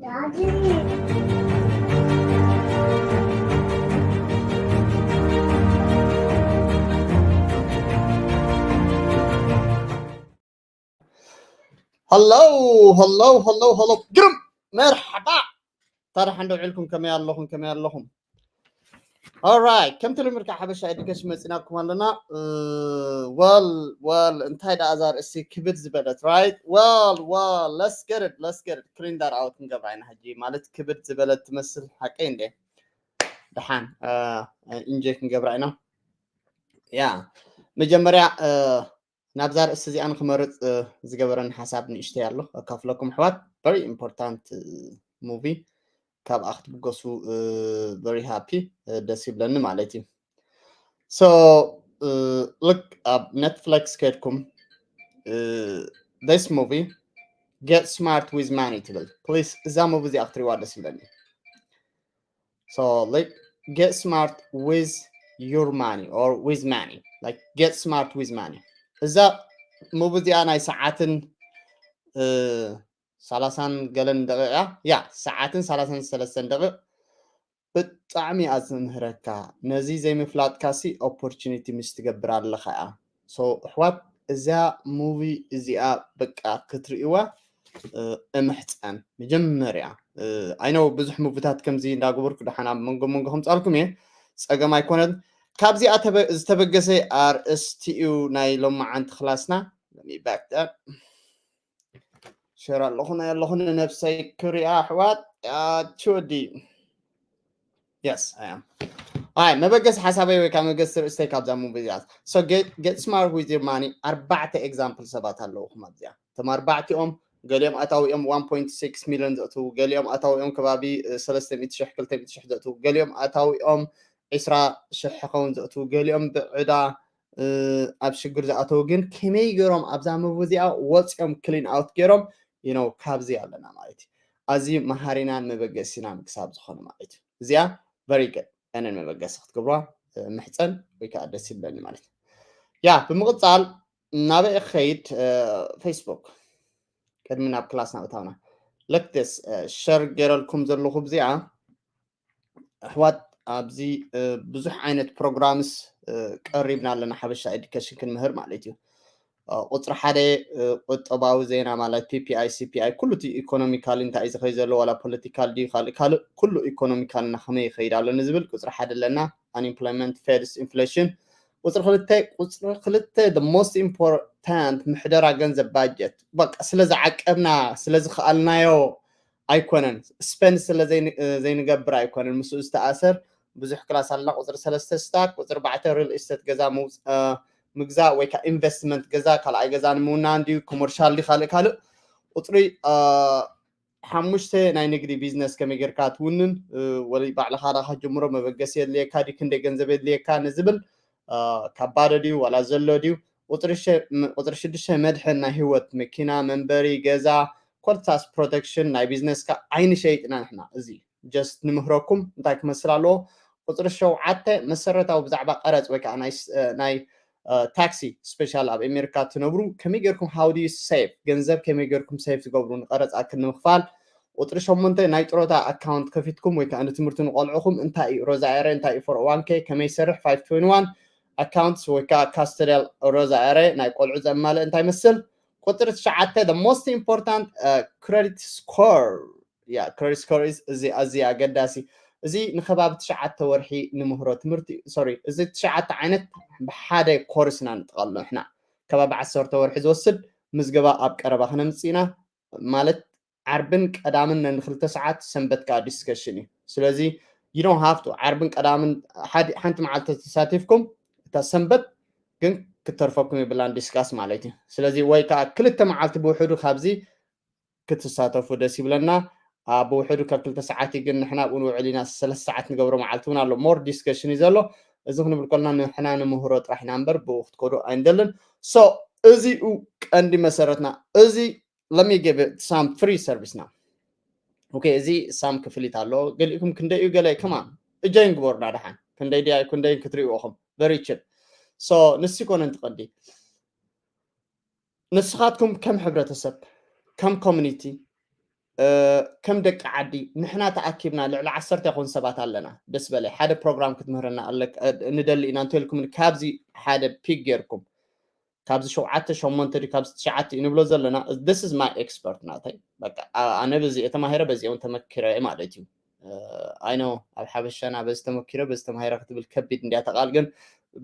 Hello, hello, hello, hello. ግርም መርሓባ። ታዲያ ሓንደ ውዕልኩም ከመይ ኣለኹም? ከመይ ኣለኹም? Alright፣ ከምቲ ልምድ ከዓ ሓበሻ ኤዱኬሽን መፂናኩም ኣለና። ወል ወል እንታይ ደኣ እዛ ርእሲ ክብድ ዝበለት፣ right? Well, well, let's get it, let's get it. Clean that out ክንገብራ ኢና ሕጂ። ማለት ክብድ ዝበለት ትመስል ሓቀይ እንዴ? ደሓን ኢንጆይ ክንገብራ ኢና። ያ መጀመርያ ናብዛ ርእሲ እዚኣ ንክመርፅ ዝገበረኒ ሓሳብ ንእሽተይ ኣሎ፣ ኣካፍለኩም ኣሕዋት። Very important movie፣ ካብኣ ክትብገሱ very happy፣ ደስ ይብለኒ ማለት እዩ። So look፣ ኣብ ኔትፍሊክስ ከድኩም this movie Get Smart with Money ትብል። Please እዛ movie እዚኣ ክትሪዋ ደስ ይብለኒ። So like, get smart with your money or with money, like, get smart with money። እዛ movie እዚኣ ናይ ሰዓትን ሰላሳን ገለን ደቂቃ፣ ያ ሰዓትን ሰላሳን ሰለስተን ደቂቅ። ብጣዕሚ እያ ዝምህረካ። ነዚ ዘይምፍላጥካ ሲ ኦፖርቹኒቲ ምስ ትገብር ኣለኻ እያ። So ኣሕዋት፣ እዛ movie እዚኣ በቃ ክትርእይዋ እምሕፀን። መጀመርያ፣ I know ብዙሕ movieታት ከምዚ እንዳገበርኩ ደሓን ኣብ መንጎ መንጎ ከምፃልኩም እየ፣ ፀገም ኣይኮነን። ካብዚኣ ዝተበገሰ ኣርእስቲ እዩ ናይ ሎማዓንቲ ክላስና። Let me back that. ሸር ኣለኹን ኣለኹን ነብሰይ ክሪኣ ኣሕዋት። ኣቲ ወዲ። Yes, I am. ኣይ መበገሲ ሓሳበይ ወይ ከዓ መበገሲ ርእስተይ ካብዛ movie እዚኣ። So get, get smart with your money። ኣርባዕተ ኤግዛምፕል ሰባት ኣለውኹም ኣብዚኣ። እቶም ኣርባዕቲኦም ገሊኦም ኣታዊኦም one point six million ዘእትዉ፣ ገሊኦም ኣታዊኦም ከባቢ ሰለስተ ሚእቲ ሺሕ ክልተ ሚእቲ ሺሕ ዘእትዉ፣ ገሊኦም ኣታዊኦም ዕስራ ሺሕ ክኸውን ዘእትዉ፣ ገሊኦም ብዕዳ ኣብ ሽግር ዝኣተዉ ግን ከመይ ገይሮም ኣብዛ movie እዚኣ ወፂኦም ክሊን ኣውት ገይሮም you know ካብዚ ኣለና ማለት እዩ። ኣዝዩ መሃሪናን መበገሲናን ክሳብ ዝኾነ ማለት እዩ። እዚኣ very good። ያንን መበገሲ ክትገብሯ ምሕፀን ወይ ከዓ ደስ ይብለኒ ማለት እዩ። ያ ብምቕፃል ናበይ ክኸይድ? ፌስቡክ ቅድሚ ናብ ክላስ ናብ እታውና ለክትስ ሸር ገይረልኩም ዘለኹ ብዚኣ ኣሕዋት ኣብዚ ብዙሕ ዓይነት ፕሮግራምስ ቀሪብና ኣለና ሓበሻ ኤዱኬሽን ክንምህር ማለት እዩ። ቁፅሪ ሓደ ቁጠባዊ ዜና ማለት ፒፒኣይ ሲፒኣይ ኩሉ እቲ ኢኮኖሚካል እንታይ እዩ ዝኸይ ዘሎ ዋላ ፖለቲካል ድዩ ካልእ ካልእ ኩሉ ኢኮኖሚካልና ከመይ ይኸይድ ኣሎ ንዝብል ቁፅሪ ሓደ ኣለና። Unemployment, Fed's inflation። ቁፅሪ ክልተ ቁፅሪ ክልተ the most important ምሕደራ ገንዘብ ባጀት በቃ ስለ ዝዓቀብና ስለ ዝኸኣልናዮ ኣይኮነን ስፐንድ ስለ ዘይንገብር ኣይኮነን ምስኡ ዝተኣሰር ብዙሕ ክላስ ኣለና። ቁፅሪ ሰለስተ ስታክ፣ ቁፅሪ ኣርባዕተ ሪል ኢስቴት ገዛ ምግዛእ ወይ ከዓ ኢንቨስትመንት ገዛ ካልኣይ ገዛ ንምውናን ድዩ ኮመርሻል ድዩ ካልእ ካልእ። ቁፅሪ ሓሙሽተ ናይ ንግዲ ቢዝነስ ከመይ ጌርካ ትውንን ወይ ባዕልኻ ዳ ክትጅምሮ መበገሲ የድልየካ ድዩ ክንደይ ገንዘብ የድልየካ ንዝብል ካብ ባዶ ድዩ ዋላ ዘሎ ድዩ። ቁፅሪ ሽዱሽተ መድሕን ናይ ህይወት መኪና መንበሪ ገዛ ኮልታስ ፕሮቴክሽን ናይ ቢዝነስካ ኣይንሸይጥና ንሕና እዚ ጀስት ንምህረኩም እንታይ ክመስል ኣለዎ። ቁፅሪ ሸውዓተ መሰረታዊ ብዛዕባ ቀረፅ ወይ ከዓ ናይ ታክሲ ስፔሻል ኣብ ኣሜሪካ ትነብሩ ከመይ ጌርኩም how do you save ገንዘብ ከመይ ጌርኩም ሴፍ ትገብሩ ንቀረፃ ክንምክፋል። ቁፅሪ ሸሞንተ ናይ ጥሮታ ኣካውንት ከፊትኩም ወይ ከዓ ንትምህርቲ ንቆልዕኹም እንታይ እዩ ሮዛ ኣይ ኣር ኤ እንታይ እዩ ፎር ኦ ዋን ኬ ከመይ ይሰርሕ ፋይቭ ትዌንቲ ዋን ኣካውንትስ ወይ ከዓ ካስተዲያል ሮዛ ኣይ ኣር ኤ ናይ ቆልዑ ዘማልእ እንታይ ይመስል። ቁፅሪ ትሽዓተ the most important credit score ያ ክሬዲት ስኮር እዚ ኣዝዩ ኣገዳሲ። እዚ ንከባቢ ትሽዓተ ወርሒ ንምህሮ ትምህርቲ ሶሪ እዚ ትሽዓተ ዓይነት ብሓደ ኮርስ ኢና ንጥቀሎ ንሕና ከባቢ ዓሰርተ ወርሒ ዝወስድ ምዝገባ ኣብ ቀረባ ክነምፅእ ኢና። ማለት ዓርብን ቀዳምን ነንክልተ ሰዓት ሰንበት ከዓ ዲስከሽን እዩ። ስለዚ you don't have to ዓርብን ቀዳምን ሓንቲ መዓልቲ ተሳቲፍኩም እታ ሰንበት ግን ክትተርፈኩም ይብላን ዲስካስ ማለት እዩ። ስለዚ ወይ ከዓ ክልተ መዓልቲ ብውሕዱ ካብዚ ክትሳተፉ ደስ ይብለና። ብውሕዱ ካብ ክልተ ሰዓት እዩ ግን ንሕና ኣብኡ ንውዕል ኢና ሰለስተ ሰዓት ንገብሮ መዓልቲ እውን ኣሎ ሞር ዲስከሽን እዩ ዘሎ። እዚ ክንብል ከልና ንሕና ንምህሮ ጥራሕ ኢና እምበር ብኡ ክትከዱ ኣይንደልን። So እዚኡ ቀንዲ መሰረትና እዚ let me give it some free service now okay እዚ ሳም ክፍሊት ኣሎ ገሊእኩም ክንደይ እዩ ገለ ከማን እጃይን ግበሩና ደሓን ክንደይ ድያ ክንደይ ክትሪእዎ ኹም very cheap። So ንሱ ይኮነ እንትቀንዲ ንስኻትኩም ከም ሕብረተሰብ ከም ኮሚኒቲ ከም ደቂ ዓዲ ንሕና ተኣኪብና ልዕሊ ዓሰርተ ይኹን ሰባት ኣለና። ደስ በለ ሓደ ፕሮግራም ክትምህረና ኣለክ ንደሊ ኢና እንተልኩም ካብዚ ሓደ ፒክ ጌርኩም ካብዚ ሸውዓተ ሸሞንተ ድዩ ካብዚ ትሽዓተ እዩ ንብሎ ዘለና። This is my expert ናተይ። በቃ ኣነ በዚ እየ ተማሂረ በዚ እውን ተመኪረ ማለት እዩ። I know ኣብ ሓበሻና በዚ ተመኪረ በዚ ተማሂረ ክትብል ከቢድ እንዲያ ተቃል ግን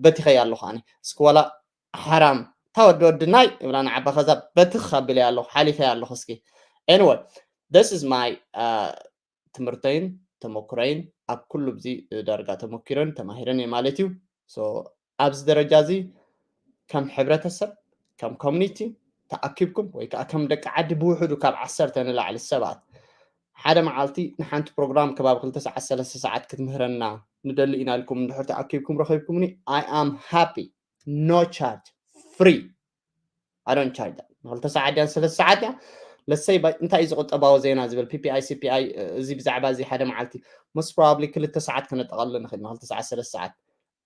በቲኸያ ኣለኹ ኣነ እስኪ ዋላ ሓራም እታ ወዲ ወድናይ እብላ ንዓባ ከዛ በትኽ ኣቢለያ ኣለኹ ሓሊፈያ ኣለኹ እስኪ። Anyway, this is my ትምህርተይን ተመክሮይን ኣብ ኩሉ ብዚ ዳርጋ ተመኪረን ተማሂረን እየ ማለት እዩ። ኣብዚ ደረጃ እዚ ከም ሕብረተሰብ ከም ኮሚኒቲ ተኣኪብኩም ወይ ከዓ ከም ደቂ ዓዲ ብውሕዱ ካብ ዓሰርተ ንላዕሊ ሰባት ሓደ መዓልቲ ንሓንቲ ፕሮግራም ከባቢ ክልተ ሰዓት ሰለስተ ሰዓት ክትምህረና ንደሊ ኢና ኢልኩም እንድሕር ተኣኪብኩም ረኺብኩምኒ I am happy, no charge, free. I don't charge that. ንክልተ ሰዓት ድያን ሰለስተ ሰዓት እያ ለሰይ እንታይ እዩ ዝቁጠባዊ ዜና ዝብል PPI CPI እዚ ብዛዕባ እዚ ሓደ መዓልቲ most probably ክልተ ሰዓት ክነጠቐሉ ንኽእል ንክልተ ሰዓት ሰለስተ ሰዓት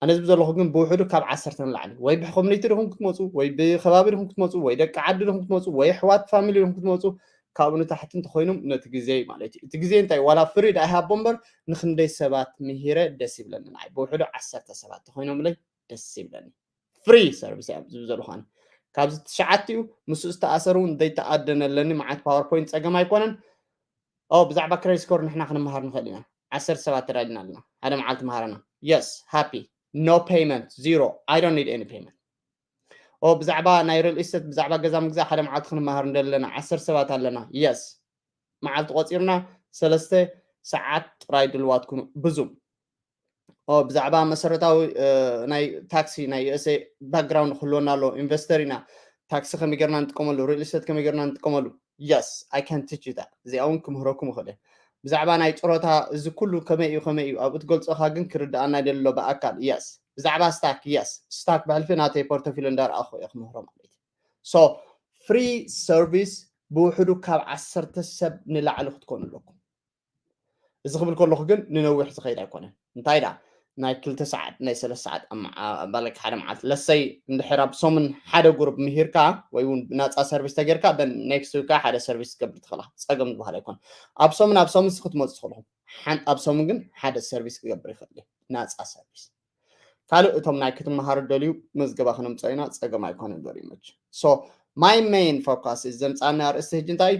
ኣነ ዝብ ዘለኹ ግን ብውሕዱ ካብ ዓሰርተ ንላዕሊ ወይ ብኮሚኒቲ ድኹም ክትመፁ ወይ ብከባቢ ድኹም ክትመፁ ወይ ደቂ ዓዲ ድኹም ክትመፁ ወይ ኣሕዋት ፋሚሊ ድኹም ክትመፁ ካብኡ ንታሕቲ እንተኮይኖም ነቲ ግዜ ማለት እዩ። እቲ ግዜ እንታይ ዋላ ፍሪ ዳኣ ይሃቦ እምበር ንክንደይ ሰባት ምሂረ ደስ ይብለኒ። ንዓይ ብውሕዱ ዓሰርተ ሰባት ተኮይኖምለይ ደስ ይብለኒ። ፍሪ ሰርቪስ እያ ዝብ ዘለኹ ኣነ። ካብዚ ትሽዓቲኡ ምስኡ ዝተኣሰር እውን ዘይተኣደነለኒ መዓት ፓወርፖይንት ፀገም ኣይኮነን። ብዛዕባ ክሬዲት ስኮር ንሕና ክንመሃር ንኽእል ኢና። ዓሰርተ ሰባት ተዳሊና ኣለና ሓደ መዓልቲ መሃረና። Yes, happy, no payment, zero, I don't need any payment. ብዛዕባ ናይ ሪል ኢስቴት ብዛዕባ ገዛ ምግዛእ ሓደ መዓልቲ ክንመሃር እንደለና ዓሰርተ ሰባት ኣለና። Yes, መዓልቲ ቆፂርና ሰለስተ ሰዓት ጥራይ ድልዋት ኩኑ ብዙም ብዛዕባ መሰረታዊ ናይ ታክሲ ናይ USA ባክግራውንድ ክህልወና ኣለዎ። ኢንቨስተር ኢና። ታክሲ ከመይ ጌርና ንጥቀመሉ፣ ሪል ስቴት ከመይ ጌርና ንጥቀመሉ። Yes, I can teach you that. እዚኣ እውን ክምህረኩም ይኽእል እየ። ብዛዕባ ናይ ጥሮታ እዚ ኩሉ ከመይ እዩ ከመይ እዩ ኣብኡ ትገልፆኻ ግን ክርድኣና ይደሊ ኣሎ ብኣካል። Yes. ብዛዕባ ስታክ yes፣ ስታክ ብሕልፊ ናተይ ፖርቶፊል እንዳረኣኹ እየ ክምህሮ ማለት እዩ። So free service ብውሕዱ ካብ ዓሰርተ ሰብ ንላዕሊ ክትኮኑ ኣለኩም። እዚ ክብል ከለኹ ግን ንነዊሕ ዝኸይድ ኣይኮነን። እንታይ ደኣ ናይ ክልተ ሰዓት ናይ ሰለስተ ሰዓት ኣባለካ ሓደ መዓልቲ ለሰይ እንድሕር ኣብ ሰሙን ሓደ ጉሩፕ ምሂርካ ወይ እውን ብናፃ ሰርቪስ ተጌርካ ኔክስት ዊክ ሓደ ሰርቪስ ትገብር ትኽእላ ፀገም ዝበሃል ኣይኮነ ኣብ ሰሙን ኣብ ሰሙን ክትመፁ ትኽእልኹም ኣብ ሰሙን ግን ሓደ ሰርቪስ ክገብር ይኽእል ናፃ ሰርቪስ ካልእ እቶም ናይ ክትመሃሩ ደልዩ መዝገባ ክነምፀ ኢና ፀገም ኣይኮነ very much so my main focus ዘምፃና ኣርእስቲ ህጂ እንታይ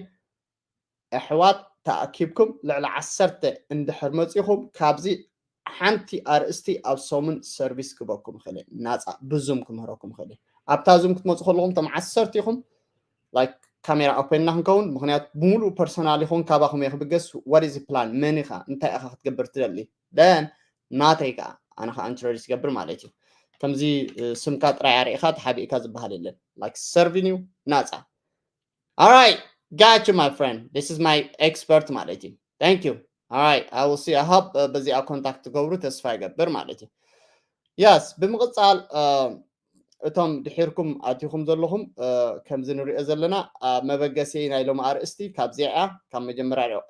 ኣሕዋት ተኣኪብኩም ልዕሊ ዓሰርተ እንድሕር መፂኹም ካብዚ ሓንቲ ኣርእስቲ ኣብ ሰሙን ሰርቪስ ክበኩም ይኽእል ናፃ ብዙም ክምህረኩም ይኽእል ኣብታ ዙም ክትመፁ ከለኹም እቶም ዓሰርተ ኢኹም ላይክ ካሜራ ኦፔንና ክንከውን ምክንያቱ ብምሉእ ፐርሰናል ይኹን ካባኹም እየ ክብገስ what is plan መን ኢኻ እንታይ ኢኻ ክትገብር ትደሊ ደን ናተይ ከዓ ኣነ ከዓ ኢንትሮዲስ ይገብር ማለት እዩ ከምዚ ስምካ ጥራይ ኣርኢኻ ተሓቢእካ ዝበሃል የለን ላይክ ሰርቪን እዩ ናፃ All right, got you, my friend. This is my expert ማለት እዩ። Thank you. All right, I will see. I hope በዚኣ ኮንታክት ትገብሩ ተስፋ ይገብር ማለት እዩ። Yes, ብምቕፃል እቶም ድሒርኩም ኣቲኹም ዘለኹም ከምዚ ንሪኦ ዘለና መበገሲ ናይ ሎሚ ኣርእስቲ ካብዚኣ እያ ካብ መጀመርያ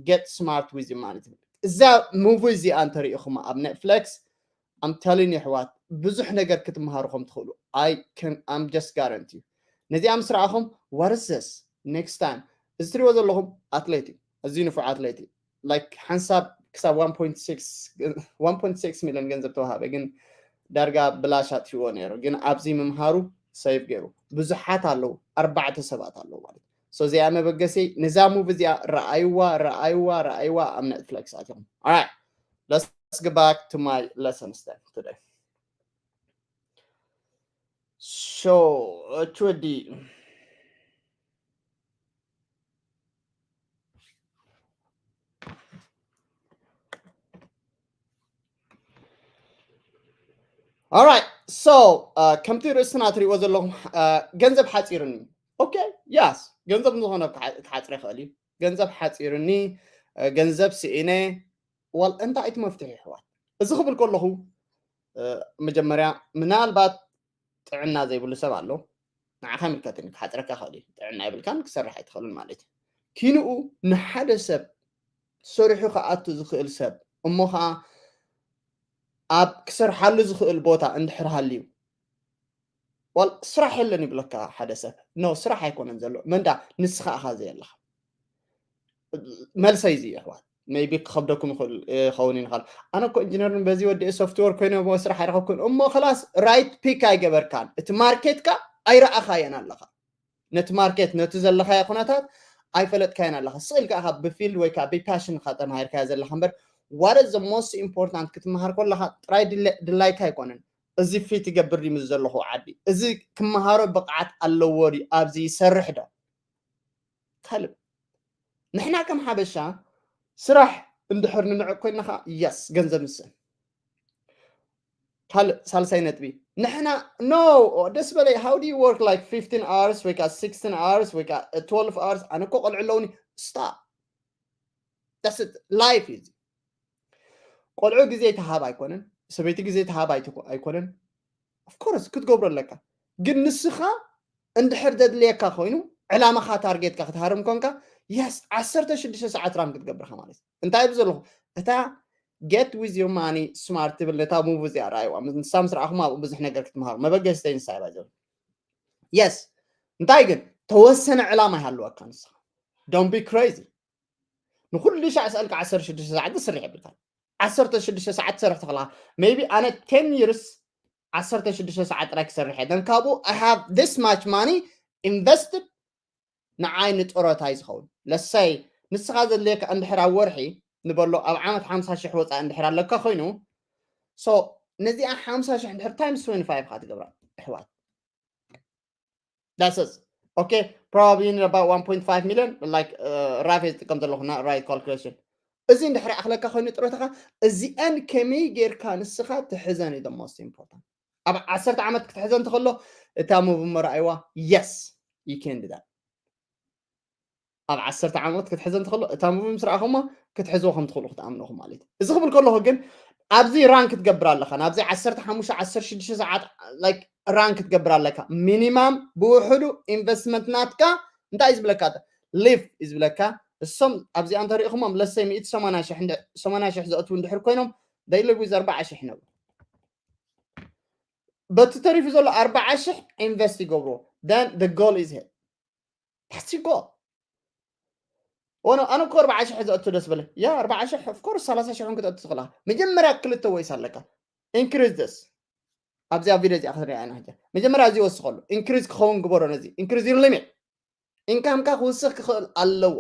get smart with ማለት እዩ። እዛ ሙቪ እዚኣ እንተሪኢኹም ኣብ ኔትፍሊክስ I'm telling you ኣሕዋት ብዙሕ ነገር ክትመሃሩ ከም ትኽእሉ I can I'm just guarantee ነዚኣ ምስ ረኣኹም what is this next time እዚ ትሪእዎ ዘለኹም ኣትሌት እዩ ኣዝዩ ንፉዕ ኣትሌት እዩ like ሓንሳብ ክሳብ one point six million ገንዘብ ተዋሃበ ግን ዳርጋ ብላሽ ኣጥፊዎ ነይሩ ግን ኣብዚ ምምሃሩ ሰይፍ ገይሩ ብዙሓት ኣለዉ ኣርባዕተ ሰባት ኣለዉ ማለት so እዚኣ መበገሰይ ነዛ ሙቭ እዚኣ ረኣይዋ ረኣይዋ ረኣይዋ ኣብ ኔትፍሊክስ ኣትኹም let's go back to my lessons then today so እቲ ወዲ Alright, so ከምቲ ርእስና ትሪእዎ ዘለኹም ገንዘብ ሓፂርኒ okay yes ገንዘብ ዝኾነ ክሓፅረ ይኽእል እዩ ገንዘብ ሓፂርኒ ገንዘብ ስኢነ ዋል እንታይ እቲ መፍትሒ ይሕዋት እዚ ክብል ከለኹ መጀመርያ ምናልባት ጥዕና ዘይብሉ ሰብ ኣሎ ንዓኻ ይምልከትኒ ክሓፅረካ ይኽእል እዩ ጥዕና የብልካን ክሰርሕ ኣይትኽእልን ማለት እዩ ኪንኡ ንሓደ ሰብ ሰሪሑ ክኣቱ ዝኽእል ሰብ እሞ ከዓ ኣብ ክሰርሓሉ ዝኽእል ቦታ እንድሕር ሃልዩ ዋል ስራሕ የለን ይብለካ ሓደ ሰብ ኖ ስራሕ ኣይኮነን ዘሎ መንዳ ንስኻ ኢኻ ዘየለኻ መልሰይ እዚ ኣሕዋት maybe ክኸብደኩም ይኽእል ይኸውን ይንኻል። ኣነ እኮ ኢንጂነርን በዚ ወዲ ሶፍትዌር ኮይነ ስራሕ ኣይረኸብኩን። እሞ ክላስ right pick ኣይገበርካን። እቲ ማርኬትካ ኣይረኣኻየን ኣለኻ። ነቲ ማርኬት ነቲ ዘለኻዮ ኩነታት ኣይፈለጥካዮን ኣለኻ። ስቕ ኢልካ ኢኻ ብፊልድ ወይ ከዓ ብፓሽን ኢኻ ተማሂርካዮ ዘለኻ እምበር what is the most important ክትመሃር ከለኻ ጥራይ ድለ- ድላይካ ኣይኮነን። እዚ ፊት ይገብር ድዩ ምስ ዘለኹ ዓዲ? እዚ ክመሃሮ ብቕዓት ኣለዎ ድዩ? ኣብዚ ይሰርሕ ዶ? ካልእ ንሕና ከም ሓበሻ ስራሕ እንድሕር ንንዕቅ ኮይና ኸዓ yes ገንዘብ ንስእን። ካልእ ሳልሳይ ነጥቢ ንሕና no ደስ በለይ how do you work like fifteen hours ወይ ከዓ sixteen hours ወይ ከዓ twelve hours ኣነ እኮ ቆልዑ ኣለውኒ stop that's it life እዩ እዚ ቆልዑ ግዜ ተሃብ ኣይኮነን ሰበይቲ ግዜ ተሃብ ኣይኮነን of course ክትገብሮ ኣለካ ግን ንስኻ እንድሕር ዘድልየካ ኮይኑ ዕላማኻ ታርጌትካ ክትሃርም ኮንካ yes ዓሰርተ ሽዱሽተ ሰዓት ራን ክትገብርካ ማለት እዩ እንታይ ብዘለኹ እታ get with your money smart ትብል ነታ ሙቭ እዚኣ ረኣይዋ ንሳ ምስ ረኣኹም ኣብኡ ብዙሕ ነገር ክትምሃሩ መበገስተይ ንሳ ይባ ዘብል yes እንታይ ግን ተወሰነ ዕላማ ይሃልወካ ንስኻ don't be crazy ንኩሉ ሻዕ ስኣልካ ዓሰርተ ሽዱሽተ ሰዓት ዝስርሕ የብልካ ዓሰርተ ሽዱሽተ ሰዓት ትሰርሕ ተኽላ maybe ኣነ ten years ዓሰርተ ሽዱሽተ ሰዓት ጥራይ ክሰርሕ እየ ካብኡ I have this much money invested ንዓይ ንጥሮታይ ዝኸውን ለሳይ ንስኻ ዘድልየካ እንድሕር ኣብ ወርሒ ንበሎ ኣብ ዓመት ሓምሳ ሽሕ ወፃኢ እንድሕር ኣለካ ኮይኑ so ነዚኣ ሓምሳ ሽሕ እንድሕር times twenty five ካ ትገብራ ኣሕዋት that's it okay probably in about one point five million like uh, ራፌ ዝጥቀም ዘለኹ right calculation እዚ እንድሕር ኣኽለካ ኮይኑ ጥሮታኻ እዚአን ከመይ ጌርካ ንስኻ ትሕዘን እዩ most important ኣብ ዓሰርተ ዓመት ክትሕዘን ተኸሎ እታ ሙቭ መርኣይዋ yes you can do that ኣብ ዓሰርተ ዓመት ክትሕዘን ተኸሎ እታ ሙቭ ምስ ረኣኹማ ክትሕዝዎ ከም ትኽእሉ ክትኣምንኹም ማለት እዩ እዚ ክብል ከለኹ ግን ኣብዚ ራን ክትገብር ኣለካ ናብዚ ዓሰርተ ሓሙሽተ ዓሰርተ ሽዱሽተ ሰዓት like ራን ክትገብር ኣለካ ሚኒማም ብውሕዱ ኢንቨስትመንት ናትካ እንታይ እዩ ዝብለካ ሊፍ እዩ ዝብለካ እሶም ኣብዚኣ እንተሪእኹሞም ለሰይ ሚእቲ ሰማንያ ሽሕ ዘእትዉ እንድሕር ኮይኖም they live with ኣርባዓ ሽሕ ይነብሩ በቲ ተሪፉ ዘሎ ኣርባዓ ሽሕ ኢንቨስት ይገብርዎ then the goal is hit that's the goal ሆኖ ኣነ እኮ ኣርባዓ ሽሕ ዘእቱ ደስ በለ ያ ኣርባዓ ሽሕ of course ሰላሳ ሽሕ እውን ክተእቱ ትኽእላ መጀመርያ ክልተ ወይስ ኣለካ increase this ኣብዚ ኣብ ቪድዮ እዚኣ ክትሪኣ ኢና ሕጂ መጀመርያ እዚ ይወስኸሉ increase ክኸውን ግበሮ ነዚ increase your limit ኢንካምካ ክውስኽ ክኽእል ኣለዎ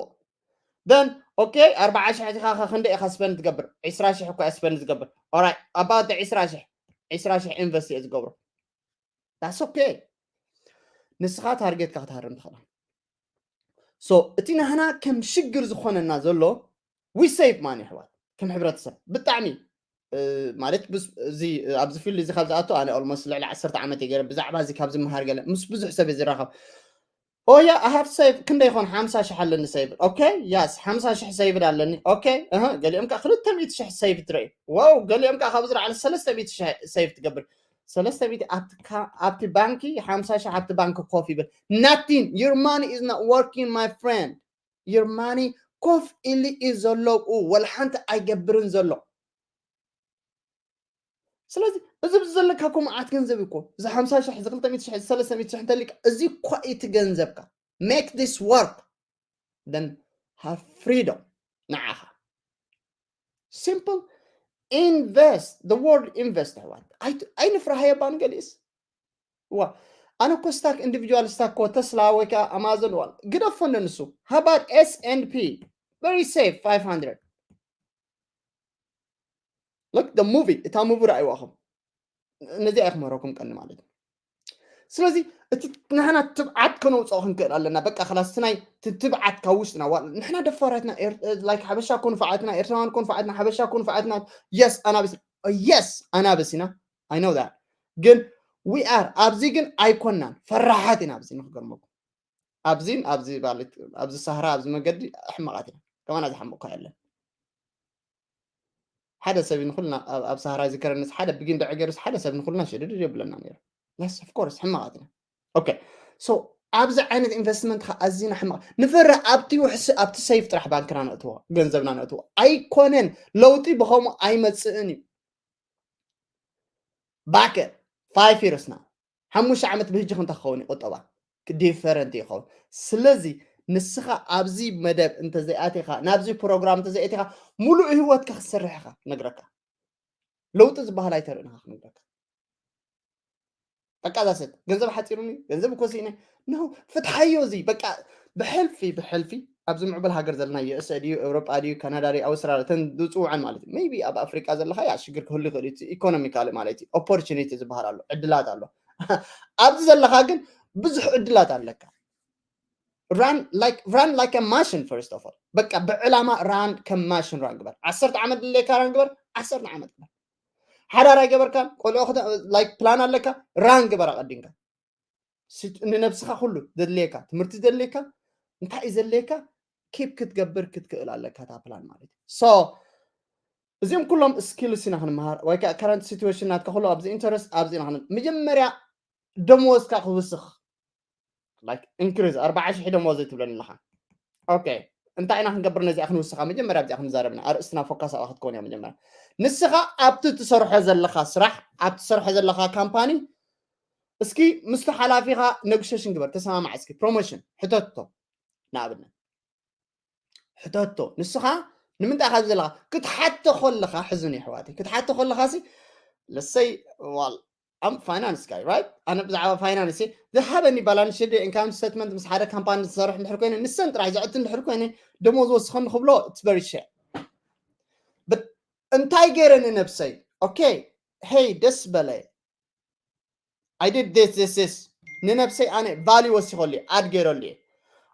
then okay ኣርባዓ ሽሕ እዚኻ ክንደ ኢኻ ስፐንድ ትገብር ዕስራ ሽሕ እኳ ስፐንድ ትገብር ኦራይ ኣባውት ዕስራ ሽሕ ዕስራ ሽሕ ኢንቨስት እየ ዝገብሮ that's okay ንስኻ ታርጌትካ ክትሃርም ትኽእላ so እቲ ናህና ከም ሽግር ዝኾነና ዘሎ we save money ኣሕዋት ከም ሕብረተሰብ ብጣዕሚ ማለት እዚ ኣብዚ ፊልድ እዚ ካብ ዝኣቶ ኣነ almost ልዕሊ ዓሰርተ ዓመት እየ ገለ ብዛዕባ እዚ ካብ ዝመሃር ገለ ምስ ብዙሕ ሰብ እየ ዝራኸብ ኦያ ኣሃብ ሰይቭ ክንደይ ይኾን ሓምሳ ሽሕ ኣለኒ ሰይቭ okay yes ሓምሳ ሽሕ ሰይቭ ኣለኒ okay እህ ገሊኦም ከዓ ክልተ ሚእቲ ሽሕ ሰይቭ ትርኢ wow ገሊኦም ከዓ ካብ ዝለዓለ ሰለስተ ሚእቲ ሽሕ ሰይቭ ትገብር ሰለስተ ሚእቲ ኣብቲ ባንኪ ሓምሳ ሽሕ ኣብቲ ባንኪ ኮፍ ይብል nothing your money is not working my friend your money ኮፍ ኢሉ እዩ ዘሎ ወላ ሓንቲ ኣይገብርን ዘሎ ስለዚ እዚ ብዚ ዘለካ እኮ መዓት ገንዘብ እኮ እዚ ሓምሳ ሽሕ እዚ ክልተ ሚእቲ ሽሕ እዚ ሰለስተ ሚእቲ ሽሕ እንተሊካ እዚ እኳ እቲ ገንዘብካ make this work then have freedom ንዓኻ simple invest the word invest ኣሕዋት ኣይንፍራሃየ ባንገሊስ ዋ ኣነ እኮ ስታክ ኢንዲቪጁዋል ስታክ ኮ ተስላ ወይ ከዓ ኣማዞን ዋል ግደፎ እንደ ንሱ ሃባር S and P very safe five hundred look the movie እታ ሙቪ ረኣይዋኹም ነዚኣ ክምህረኩም ቀኒ ማለት እዩ ስለዚ እቲ ንሕና ትብዓት ከነውፅኦ ክንክእል ኣለና በቃ ከላስ ናይ ትብዓት ካብ ውሽጥና ንሕና ደፋራትና like ሓበሻ ኮንፍዓትና ኤርትራውያን ኮንፍዓትና ሓበሻ ኮንፍዓትና yes ኣናብስ yes ኣናብስ ኢና I know that ግን we are ኣብዚ ግን ኣይኮናን ፈራሓት ኢና ኣብዚ ንክገርመኩም ኣብዚን ኣብዚ ማለት ኣብዚ ሳህራ ኣብዚ መገዲ ሕማቃት ኢና ከማና ዝሓመቅኳ የለን ሓደ ሰብ ንኩልና ኣብ ሳህራ ዝከረንስ ሓደ ብጊን ደዐ ገይሩስ ሓደ ሰብ ንኩልና ሽድድ የብለና ነይሩ yes of course ሕማቃት ኢና okay so ኣብዚ ዓይነት ኢንቨስትመንት ከ ኣዝና ሕማቅ ንፈርሕ ኣብቲ ውሕስ ኣብቲ ሰይፍ ጥራሕ ባንክና ነእትዎ ገንዘብና ነእትዎ ኣይኮነን ለውጢ ብከምኡ ኣይመፅእን እዩ ባከ five years ና ሓሙሽተ ዓመት ብህጂ ክንታ ክኸውን እዩ ቁጠባ ዲፈረንት ይኸውን ስለዚ ንስኻ ኣብዚ መደብ እንተዘይኣቲኻ፣ ናብዚ ፕሮግራም እንተዘይኣቲኻ፣ ሙሉእ ህይወትካ ክትሰርሕ ኢኻ ክነግረካ። ለውጢ ዝበሃል ኣይተርእን ኢኻ ክነግረካ። በቃ ዛሰት ገንዘብ ሓፂሩኒ፣ ገንዘብ እኮ ስኢነ። ኖ፣ ፍትሓዮ እዚ። በቃ ብሕልፊ ብሕልፊ ኣብዚ ምዕብል ሃገር ዘለና፣ ዩ ኤስ ኤ ድዩ፣ ኤውሮጳ ድዩ፣ ካናዳ ድዩ፣ ኣውስትራልያ፣ እተን ዝፅውዐን ማለት እዩ። ሜይቢ ኣብ ኣፍሪቃ ዘለኻ ያ ሽግር ክህሉ ይኽእል እዩ። ኢኮኖሚካሊ ማለት እዩ፣ ኦፖርቹኒቲ ዝበሃል ኣሎ፣ ዕድላት ኣሎ። ኣብዚ ዘለኻ ግን ብዙሕ ዕድላት ኣለካ። Run like run like a machine first of all። በቃ ብዕላማ ራን ከም ማሽን ራን ግበር። ዓሰርተ ዓመት ድሌካ ራን ግበር፣ ዓሰርተ ዓመት ግበር። ሓዳር ኣይገበርካን፣ ቆልዑ ክተ- like ፕላን ኣለካ፣ ራን ግበር ኣቐዲምካ። ስት- ንነብስኻ ኩሉ ዘድልየካ፣ ትምህርቲ ዘድልየካ፣ እንታይ እዩ ዘድልየካ፣ ኪፕ ክትገብር ክትክእል ኣለካ እታ ፕላን ማለት እዩ። ሶ እዚኦም ኩሎም ስኪልስ ኢና ክንመሃር፣ ወይ ከዓ ከረንት ሲትዌሽን ናትካ ኩሉ ኣብዚ ኢንተረስት ኣብዚ ኢና ክን- መጀመርያ ደሞዝካ ክውስኽ፣ like increase ኣርባዓ ሺሕ ደሞዝ ትብለኒ ኣለኻ። ኦኬ፣ እንታይ ኢና ክንገብር ነዚኣ ክንውስኻ? መጀመርያ ኣብዚኣ ክንዛረብና፣ ኣርእስትና ፎካስ ኣብኣ ክትከውን እያ። መጀመርያ ንስኻ ኣብቲ ትሰርሖ ዘለኻ ስራሕ፣ ኣብቲ ትሰርሖ ዘለኻ ካምፓኒ፣ እስኪ ምስቲ ሓላፊኻ ኔጎሽሽን ግበር፣ ተሰማማዕ። እስኪ ፕሮሞሽን ሕተቶ፣ ንኣብነት ሕተቶ። ንስኻ ንምንታይ ኢኻ ዘለኻ ክትሓቶ ከለኻ፣ ሕዝን የሕዋተይ ክትሓቶ ከለኻ ሲ ለሰይ ዋል ኣም ፋይናንስ ጋይ ራይት፣ ኣነ ብዛዕባ ፋይናንስ ዝሃበኒ ባላንስ ሸድ ኢንካም ስቴትመንት ምስ ሓደ ካምፓኒ ዝሰርሕ እንድሕር ኮይነ፣ ንሰን ጥራሕ ዘዕቲ እንድሕር ኮይነ፣ ደሞዝ ወስኸኒ ክብሎ it's very shame። But እንታይ ገይረ ንነብሰይ? ኦኬ፣ ሄይ ደስ በለ፣ I did this this this፣ ንነብሰይ ኣነ ቫልዩ ወሲኸሉ እየ፣ ኣድ ገይረሉ እየ።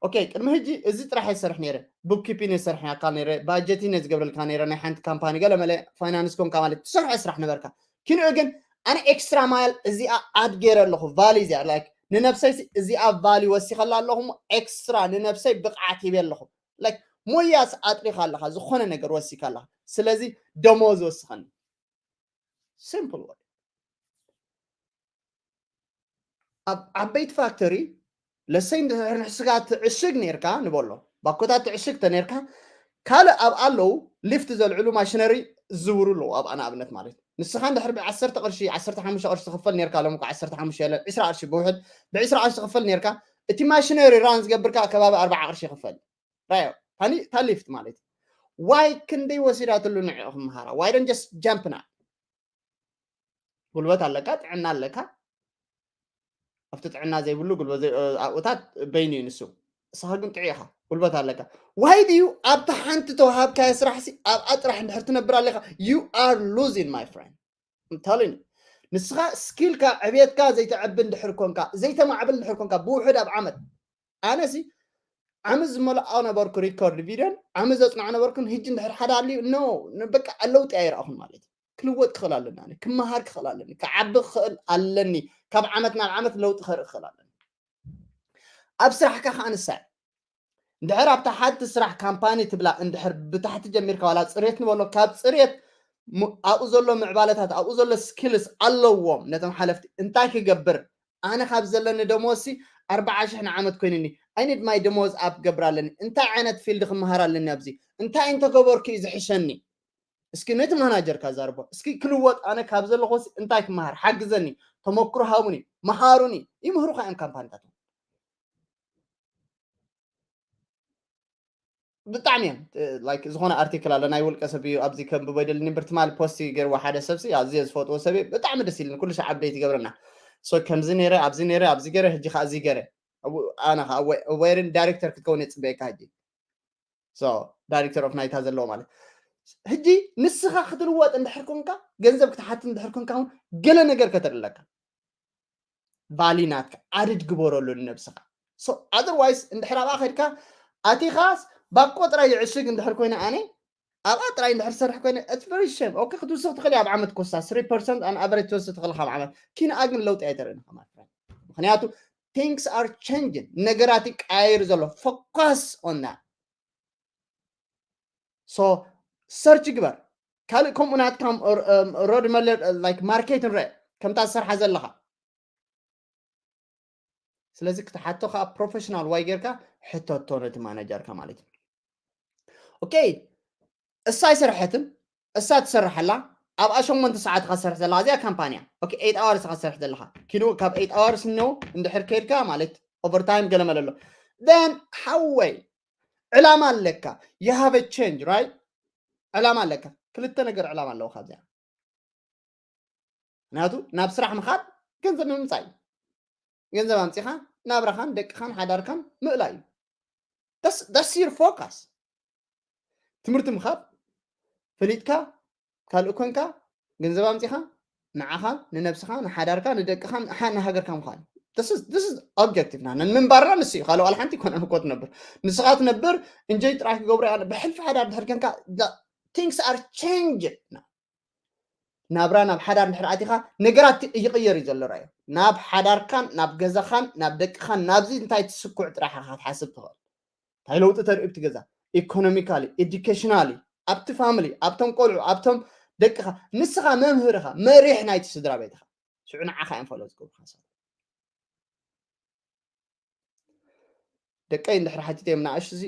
ኦኬ፣ ቅድሚ ሕጂ እዚ ጥራሕ ይሰርሕ ነይረ፣ ቡክኪፒን ይሰርሕ ኣካል ነይረ፣ ባጀቲን እየ ዝገብረልካ ነይረ ናይ ሓንቲ ካምፓኒ፣ ገለ መለ ፋይናንስ ኮንካ ማለት ትሰርሖ ስራሕ ነበርካ። ኪንኡ ግን ኣነ ኤክስትራ ማይል እዚኣ ኣድ ገይረ ኣለኹ፣ ቫልዩ እዚኣ፣ ላይክ ንነብሰይ ሲ እዚኣ ቫልዩ ወሲኸላ ኣለኹ፣ ኤክስትራ ንነብሰይ ብቕዓት ሂበ ኣለኹ። ላይክ ሞያስ ኣጥሪኻ ኣለኻ፣ ዝኾነ ነገር ወሲካ ኣለኻ። ስለዚ ደሞዝ ወስኸኒ። ሲምፕል ወርድ። ኣብ ዓበይቲ ፋክተሪ ለሰይ እንድሕር ንስኻ ትዕሽግ ነርካ ንበሎ፣ ባኮታት ትዕሽግ ተነርካ፣ ካልእ ኣብ ኣለዉ ሊፍት ዘልዕሉ ማሽነሪ ዝዝውሩ ኣለዉ። ኣብኣ ንኣብነት ማለት ንስኻ እንድሕር ብዓሰርተ ቅርሺ፣ ዓሰርተ ሓሙሽተ ቅርሺ ትኽፈል ነርካ፣ ሎም እኳ ዓሰርተ ሓሙሽተ የለን፣ ዕስራ ቅርሺ ብውሕድ፣ ብዕስራ ቅርሺ ትኽፈል ነርካ፣ እቲ ማሽነሪ ራን ዝገብርካ ከባቢ ኣርባዓ ቅርሺ ይኽፈል። ራዮ ታኒ ታሊፍት ማለት ዋይ ክንደይ ወሲዳትሉ ንዕኡ ክመሃራ? Why don't just jump now? ጉልበት ኣለካ፣ ጥዕና ኣለካ። ኣብቲ ጥዕና ዘይብሉ ጉልበት ዘይ- ኣብኡታት በይኑ እዩ ንሱ። ንስኻ ግን ጥዑይ ኢኻ፣ ጉልበት ኣለካ። ዋይ ድዩ ኣብቲ ሓንቲ ተዋሃብካዮ ስራሕ ሲ ኣብኣ ጥራሕ እንድሕር ትነብር ኣለኻ? You are losing my friend። I'm telling you። ንስኻ ስኪልካ ዕብየትካ ዘይተዕቢ እንድሕር ኮንካ፣ ዘይተማዕብል እንድሕር ኮንካ ብውሕድ ኣብ ዓመት፣ ኣነ ሲ ዓመት ዝመልኦ ነበርኩ ሪኮርድ ቪድዮን ዓመት ዘጽንዖ ነበርኩን፣ ህጂ እንድሕር ሓደ ኣልዩ ኖ፣ በቃ ለውጢ ኣይረኣኹን ማለት እዩ። ክልወጥ ክኽእል ኣለኒ፣ ኣነ ክመሃር ክኽእል ኣለኒ፣ ክዓቢ ክኽእል ኣለኒ፣ ካብ ዓመት ናብ ዓመት ለውጢ ከርኢ ክኽእል ኣለኒ። ኣብ ስራሕካ ከዓ ንሳይ እንድሕር ኣብታ ሓንቲ ስራሕ ካምፓኒ ትብላ እንድሕር ብታሕቲ ጀሚርካ ዋላ ጽሬት ንበሎ፣ ካብ ጽሬት ሙ- ኣብኡ ዘሎ ምዕባለታት ኣብኡ ዘሎ ስኪልስ ኣለዎም ነቶም ሓለፍቲ። እንታይ ክገብር ኣነ ካብ ዘለኒ ደሞዝ ሲ ኣርባዓ ሽሕ ንዓመት ኮይኑኒ፣ I need my ደሞዝ ኣፕ ክገብር ኣለኒ፣ እንታይ ዓይነት ፊልድ ክመሃር ኣለኒ፣ ኣብዚ እንታይ እንተገበርኩ እዩ ዝሕሸኒ? እስኪ ነቲ ማናጀርካ ዛርቦ፣ እስኪ ክልወጥ ኣነ ካብ ዘለኹ ሲ እንታይ ክመሃር ሓግዘኒ፣ ተመክሮ ሃቡኒ፣ መሃሩኒ። ይምህሩኻ እዮም ካምፓኒታት። ብጣዕሚ እዮም ላይክ ዝኾነ ኣርቲክል ኣሎ ናይ ውልቀ ሰብ እዩ፣ ኣብዚ ከንብቦ ይደልኒ እምበር ትማሊ ፖስት ገይርዎ ሓደ ሰብ ሲ ኣዝየ ዝፈጥዎ ሰብ እዩ። ብጣዕሚ ደስ ኢልኒ፣ ኩሉ ሻዕ ኣፕደይት ይገብረና። ሶ ከምዚ ነይረ፣ ኣብዚ ነይረ፣ ኣብዚ ገይረ፣ ሕጂ ከዓ እዚ ገይረ። ኣነ ከዓ ወይርን ዳይሬክተር ክትከውን የፅበየካ ሕጂ። ሶ ዳይሬክተር ኦፍ ናይታ ዘለዎ ማለት ሕጂ ንስኻ ክትልወጥ እንድሕር ኮንካ፣ ገንዘብ ክትሓት እንድሕር ኮንካ እውን ገለ ነገር ከተርኢ ኣለካ። ቫሊ ናትካ ኣድድ ግበረሉ ንነብስኻ። So otherwise እንድሕር ኣብኣ ከድካ ኣቲኻስ ባኮ ጥራይ ይዕሽግ እንድሕር ኮይነ ኣነ ኣብኣ ጥራይ እንድሕር ሰርሕ ኮይነ it's very shame። ኦኬ ክትውስኽ ትኽእል እያ ኣብ ዓመት ኮሳ three percent on average ትወስኽ ትኽእል ካብ ዓመት ኪንኣ ግን ለውጢ ኣይተርእን ኢኻ my friend። ምኽንያቱ things are changing፣ ነገራት ይቀያየር ዘሎ። Focus on that። So ሰርች ግበር። ካልእ ከምኡ ናትካ ሮድ መለር ላይክ ማርኬት ንረአ ከምታ ዝሰርሓ ዘለኻ። ስለዚ ክትሓቶ ከዓ ፕሮፌሽናል ዋይ ጌርካ ሕተቶ ነቲ ማናጀርካ ማለት እዩ። ኦኬ እሳ ኣይሰርሐትን፣ እሳ ትሰርሕ ኣላ። ኣብኣ ሸሞንተ ሰዓት ኢኻ ትሰርሕ ዘለኻ እዚኣ ካምፓንያ። ኦኬ ኤይት ኣዋርስ ኢኻ ትሰርሕ ዘለኻ። ኪኑ ካብ ኤይት ኣዋርስ ነው እንድሕር ከይድካ ማለት ኦቨርታይም ገለ መለ ኣሎ። then ሓወይ ዕላማ ኣለካ። You have a change, right? ዕላማ ኣለካ። ክልተ ነገር ዕላማ ኣለዎ ካብዚኣ። ምክንያቱ ናብ ስራሕ ምኻድ ገንዘብ ንምምፃእ እዩ። ገንዘብ ኣምፂኻ ናብራኻን ደቅኻን ሓዳርካን ምእላይ እዩ። That's your focus። ትምህርቲ ምኻድ፣ ፈሊጥካ ካልእ ኮንካ ገንዘብ ኣምፂኻ ንዓኻ፣ ንነብስኻ፣ ንሓዳርካ፣ ንደቅኻ፣ ንሓ- ንሃገርካ ምዃን። This is objective ና ንምንባርና ንሱ እዩ። ካልእ ዋላ ሓንቲ ይኮነ እኮ ትነብር። ንስኻ ትነብር እንጆይ ጥራይ ክገብሩ እያ። ብሕልፊ ሓዳር ድሕር ከንካ things are changed። ናብራ ናብ ሓዳር እንድሕር ኣቲኻ ነገራት ይቕየር እዩ ዘሎ። ራዮ ናብ ሓዳርካን ናብ ገዛኻን ናብ ደቅኻን ናብዚ እንታይ ትስኩዕ ጥራሕ ኢኻ ክትሓስብ ትኽእል። እንታይ ለውጢ ተርኢ ኣብቲ ገዛ? Economically, educationally፣ ኣብቲ family፣ ኣብቶም ቆልዑ፣ ኣብቶም ደቅኻ፣ ንስኻ መምህርኻ፣ መሪሕ ናይቲ ስድራ ቤትኻ። ሽዑ ንዓኻ እዮም ፈሎ ዝገብሩኻ ሰባት። ደቀይ እንድሕር ሓቲተዮም ንኣሽቱ እዚ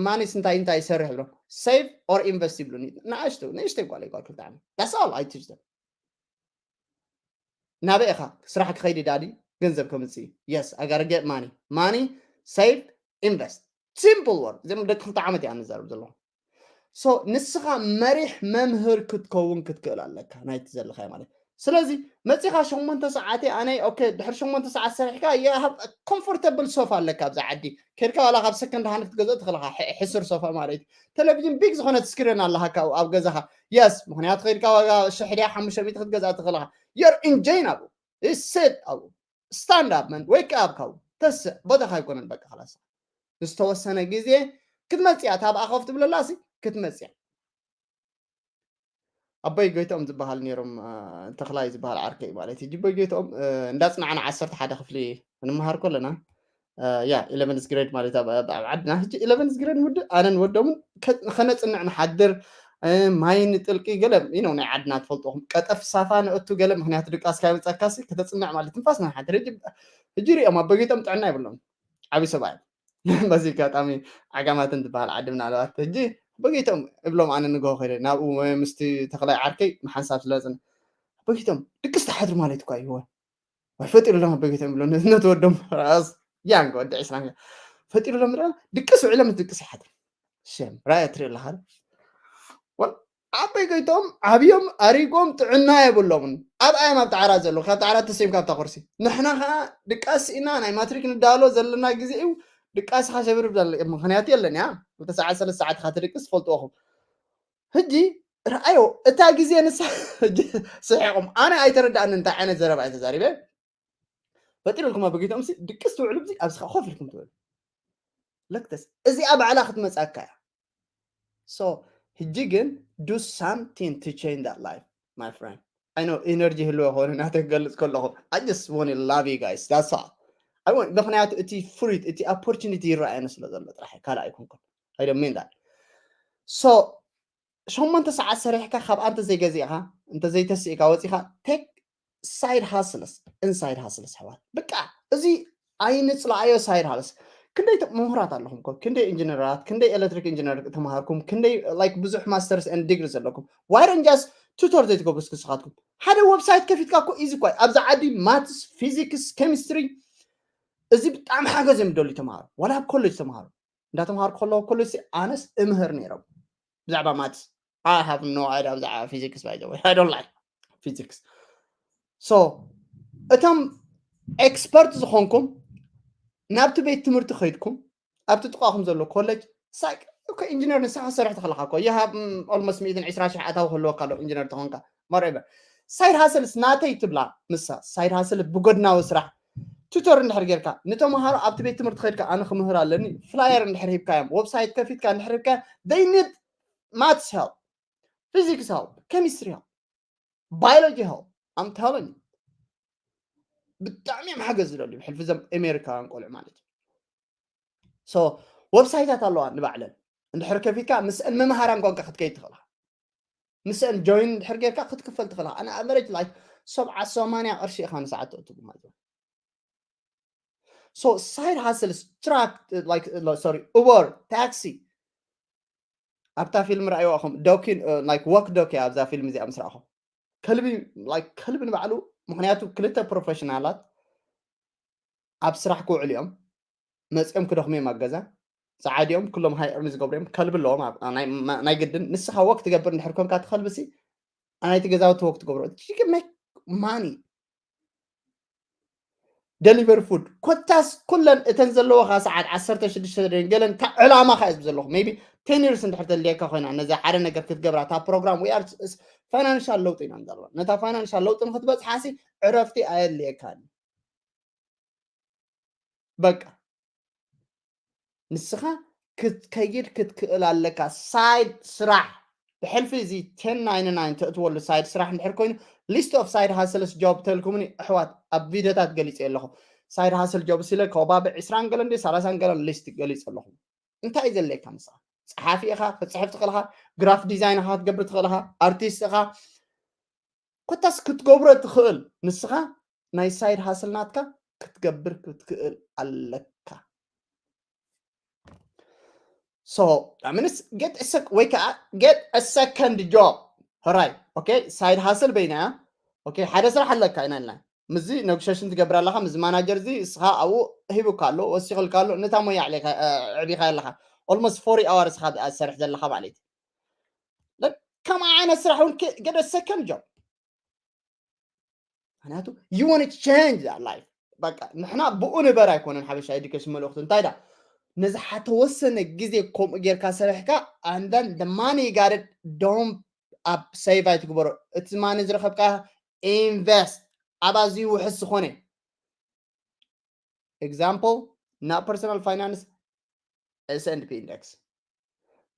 ማኒስ እንታይ እንታይ ይሰርሕ ብሎም save or invest ይብሉኒ። ንኣሽቱ ንእሽተይ ጓል ጓል ክልተ ዓመት that's all I teach them። ናበይ ኢኻ ስራሕ ክኸይድ ዳዲ ገንዘብ ከምፅእ yes I gotta get money money save invest simple word እዚም ደቂ ክልተ ዓመት እያ ንዛረብ ዘለኹ። So ንስኻ መሪሕ መምህር ክትከውን ክትክእል ኣለካ ናይቲ ዘለኻዮ ማለት። ስለዚ መፂኻ ሸሞንተ ሰዓት ኣነ okay ድሕሪ ሸሞንተ ሰዓት ሰሪሕካ you have comfortable sofa ኣለካ ኣብዛ ዓዲ ከድካ ዋላ ካብ second hand ክትገዝኦ ትኽእልኻ ሕሱር sofa ማለት እዩ። ቴሌቪዥን big ዝኾነት screen ኣለካ ኣብ ገዛኻ yes ምክንያቱ ከድካ ዋጋ ሽሕ ድያ ሓሙሽተ ሚእቲ ክትገዝኣ ትኽእልኻ you're enjoying ኣብኡ sit ኣብኡ stand up man wake up ካብኡ ተስእ ቦታኻ ኣይኮነን በቃ خلاص ዝተወሰነ ግዜ ክትመፅያ ታብኣ ኮፍ ትብለላ ሲ ክትመፅያ ኣቦይ ጎይትኦም ዝበሃል ነይሮም ተኽላይ ዝበሃል ዓርከይ ማለት እዩ ኣቦይ ጎይትኦም እንዳፅናዕና ዓሰርተ ሓደ ክፍሊ ክንመሃር ከለና ያ eleventh grade ማለት ኣብ ዓድና ሕጂ eleventh grade ምውድእ ኣነን ወዶምን ከነፅንዕ ንሓድር ማይ ንጥልቂ ገለ you know ናይ ዓድና ትፈልጥኹም ቀጠፍ ሳፋ ንእቱ ገለ ምክንያቱ ድቃስ ካይመፀካሲ ከተፅንዕ ማለት ትንፋስ ንሓድር ሕጂ ሪኦም ኣቦይ ጎይትኦም ጥዕና ይብሎም ዓብዪ ሰብኣይ በዚ ኣጋጣሚ ዓጋማትን ትበሃል ዓዲ ምናልባት ሕጂ ኣቦይ ጎይትኦም እብሎም ኣነ ንግሆ ከይደ ናብኡ ምስቲ ተኽላይ ዓርከይ ምሓንሳብ ስለፅን ኣቦይ ጎይትኦም ድቅስ ትሓድሩ ማለት እኳ ይህወ ወይ ፈጢሩሎም ኣቦይ ጎይትኦም ይብሎ ነቲ ወዶም ራስ ያንግ ወዲ ዕስራ ፈጢሩሎም ድቅስ ውዕሎም ድቅስ ይሓድር ሸም ራእያ ትርኢ ኣለኻ ኣቦይ ጎይትኦም ዓብዮም ኣሪጎም ጥዕና የብሎምን ኣብ ኣዮም ኣብ ጣዕራ ዘለዉ ካብ ጣዕራ ተሰይምካ ኣብታ ኩርሲ ንሕና ከዓ ድቃስ ስኢና ናይ ማትሪክ ንዳሎ ዘለና ግዜ እዩ ድቃስኻ ሸብርብ ምክንያት የለን ያ ተሰዓ ሰለስተ ሰዓት ኢኻ ትድቅስ ትፈልጥዎኹም ሕጂ ረኣዮ እታ ግዜ ንሳ ስሒቆም ኣነ ኣይተረዳእኒ እንታይ ዓይነት ዘረባ እዩ ተዛሪበ ፈጢሩልኩም ኣብ ጌቶምሲ ድቅስ ትውዕሉ ኣብዚ ኣብዚኻ ኮፍ ኢልኩም ትውዕሉ ለክተስ እዚኣ ባዕላ ክትመፃካ እያ so ሕጂ ግን do something to change that life my friend I know energy ህልወ ኾነ ናተ ክገልፅ ከለኹ I just want to love you guys that's all I want ምክንያቱ እቲ fruit እቲ opportunity ይረኣየኒ ስለ ዘሎ ጥራሕ ካልእ ኣይኮንኩን I don't mean that so ሸሞንተ ሰዓት ሰሪሕካ ካብኣ እንተዘይገዚእካ እንተዘይተስእካ ወፂኻ take side hustles inside hustles ኣሕዋት በቃ እዚ ኣይንፅላኣዮ side hustles ክንደይ ምሁራት ኣለኹም እኮ ክንደይ ኢንጂነራት ክንደይ ኤሌክትሪክ ኢንጂነር ተምሃርኩም ክንደይ like ብዙሕ masters and degree ዘለኩም why don't just tutor ዘይትገብሩ እስኪ ንስኻትኩም ሓደ website ከፊትካ እኮ easy እኮ ኣብዚ ዓዲ maths physics chemistry እዚ ብጣዕሚ ሓገዝ እዮም ደልዩ ተምሃሩ ዋላ ኣብ ኮሌጅ ተምሃሩ እንዳተምሃርኩ ከለኹ ኮሌጅ ኣነስ እምህር ነይሮም ብዛዕባ maths I have no idea ብዛዕባ physics by the way I don't like physics so እቶም expert ዝኾንኩም ናብቲ ቤት ትምህርቲ ከይድኩም ኣብቲ ጥቃኹም ዘሎ ኮሌጅ ሳይክ ኢንጂነር ንስኻ ሰርሕ ተኽለካ ኮ you have almost ሚእትን ዕስራ ሺሕ ኣታዊ ክህልወካ ኣሎ ኢንጂነር ተኾንካ whatever side hustles ናተይ ትብላ ንሳ side hustle ብጎድናዊ ስራሕ tutor እንድሕር ጌርካ ንተምሃሮ ኣብቲ ቤት ትምህርቲ ከድካ ኣነ ክምህር ኣለኒ flyer እንድሕር ሂብካዮም website ከፊትካ እንድሕር ሂብካ they need maths help physics help chemistry help biology help I'm telling you ብጣዕሚ እዮም ሓገዝ ዝደልዩ ብሕልፊ ዘም ኣሜሪካውያን ቆልዑ ማለት እዩ so website ታት ኣለዋ ንባዕለን እንድሕር ከፊትካ ምስአን መምሃራን ቋንቋ ክትከይድ ትኽእልካ ምስአን join እንድሕር ጌርካ ክትክፈል ትኽእልካ ኣነ average like ሰብዓ ሰማንያ ቅርሺ ኢኻ ንሰዓት ተእትቡ ማለት እዩ so side hustles truck like sorry Uber taxi ኣብታ ፊልም ረኣይዋ ኹም ዶኪን like walk doki ኣብዛ ፊልም እዚኣ ምስ ረኣኹም ከልቢ like ከልቢ ንባዕሉ ምክንያቱ ክልተ ፕሮፌሽናላት ኣብ ስራሕ ክውዕሉ እዮም መፅኦም ክደኽሙ እዮም ኣብ ገዛ። ፃዓዲኦም ኩሎም ሃይ እርኒ ዝገብሩ እዮም። ከልቢ ኣለዎም ኣብ- ናይ- ናይ ግድን። ንስኻ ወክ ትገብር እንድሕር ኮንካ ትኸልብሲ ናይቲ ገዛውቲ ወክ ትገብሮ make money deliver food ኮታስ ኩለን እተን ዘለዎኻ ሰዓት ዓሰርተ ሽዱሽተ ደን ገለን ዕላማኻ እዩ ዘለኹ maybe ten years እንድሕር ተልየካ ኮይና ነዚ ሓደ ነገር ክትገብራ እታ ፕሮግራም we are financial ለውጢ ኢና ንዛረባ ነታ financial ለውጢ ንክትበፅሓሲ ዕረፍቲ ኣየድልየካን በቃ ንስኻ ክትከይድ ክትክእል ኣለካ side ስራሕ ብሕልፊ እዚ ten ninety-nine ተእትወሉ side ስራሕ እንድሕር ኮይኑ list of side hustles job ተልኩምኒ ኣሕዋት ኣብ ቪድዮታት ገሊፀ ኣለኹ side hustle job ሲለ ከባቢ ዕስራን ገለን ደ ሰላሳን ገለን list ገሊፀ ኣለኹ እንታይ እዩ ዘድልየካ ንስኻ ፀሓፊ ኢኻ ክትፅሕፍ ትኽእል ኢኻ graphic design ኢኻ ክትገብር ትኽእል ኢኻ artist ኢኻ ኮታስ ክትገብሮ ትኽእል ንስኻ ናይ side hustle ናትካ ክትገብር ክትክእል ኣለካ so ምንስ get ወይ ከዓ get a second job ሕራይ okay side hustle በይና okay ሓደ ስራሕ ኣለካ ኢና ኢልና ምዚ negotiation ትገብር ኣለኻ ምዚ manager እዚ እስኻ ኣብኡ ሂቡካ ኣሎ ወሲኽልካ ኣሎ ነታ ሞያ ኣዕሊኻ- እ፣ ኣዕቢኻ ኣለኻ almost forty hours ኢኻ ዝሰርሕ ዘለኻ ማለት እዩ ከምኣ ዓይነት ስራሕ እውን get a second job ምክንያቱ you want to change that life በቃ ንሕና ብኡ ንበር ኣይኮነን ሓበሻ education መልእኽቱ እንታይ ዳ ነዚ ሓተወሰነ ግዜ ከምኡ ጌርካ ሰሪሕካ and then the money you got it don't ኣብ save ኣይትግበሮ እቲ money ዝረኸብካ invest ኣብ ኣዝዩ ውሕስ ዝኾነ example not personal finance S and P index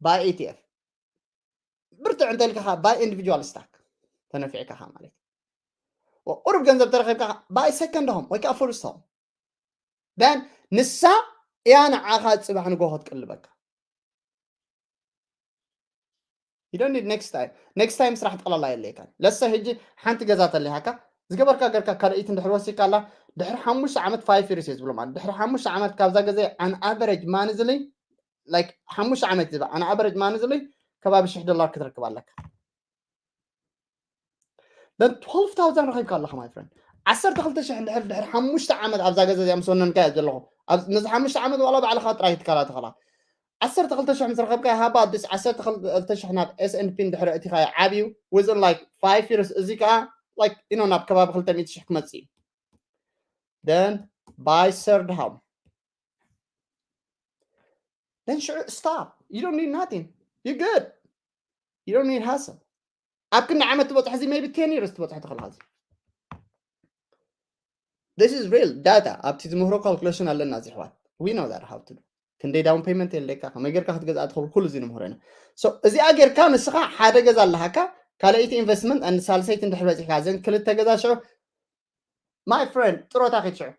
buy E T F ብርትዕ እንተልካ buy individual stock ተነፊዕካ ማለት ቁሩብ ገንዘብ ተረኺብካ buy second home ወይ ከዓ first home then ንሳ እያ ንዓኻ ፅባሕ ንጎ ክትቅልበካ you don't need next time next time ስራሕ ጠቕላላ የለይካን ለሰ ሕጂ ሓንቲ ገዛ ተለይሃካ ዝገበርካ ገርካ ካልኣይቲ እንድሕር ወሲካ ኣላ ድሕሪ ሓሙሽተ ዓመት five years እየ ዝብሎ ማለት ድሕሪ ሓሙሽተ ዓመት ካብዛ ገዛ an average monthly like ሓሙሽተ ዓመት ዝባ an average monthly ከባቢ ሽሕ ዶላር ክትረክብ ኣለካ then twelve thousand ረኺብካ ኣለኻ my friend ዓሰርተ ክልተ ሽሕ እንድሕር ድሕሪ ሓሙሽተ ዓመት ኣብዛ ገዛ እዚኣ ምስ ወነንካ እያ ዘለኹ ነዚ ሓሙሽተ ዓመት ዋላ ባዕልኻ ጥራይ ትከላ ትኸላ ዓሰርተ ክልተ ሽሕ ምስ ረኸብካ ሃባ ኣዲስ ዓሰርተ ክልተ ሽሕ ናብ S and P እንድሕር እቲኻ ዓብዩ within like five years እዚ ከዓ like you know ናብ ከባቢ ክልተ ሚእቲ ሽሕ ክመፅእ እዩ then buy third home then ሽዑ stop you don't need nothing you good you don't need hustle ኣብ ክንዲ ዓመት ትበፅሕ እዚ maybe ten years ትበፅሕ ትኽእል ዚ this is real data ኣብቲ ዝምህሮ calculation ኣለና እዚ ሕዋት we know that how to do ክንደይ down payment የለካ ከመይ ጌርካ ክትገዝኣ ትኽእል ኩሉ እዚ ንምህሮ ኢና so እዚኣ ጌርካ ንስኻ ሓደ ገዛ ኣለሃካ ካልኣይቲ investment and ሳልሰይቲ እንድሕር በፂሕካ ዘን ክልተ ገዛ ሽዑ my friend ጥሮታ ኪድ ሽዑ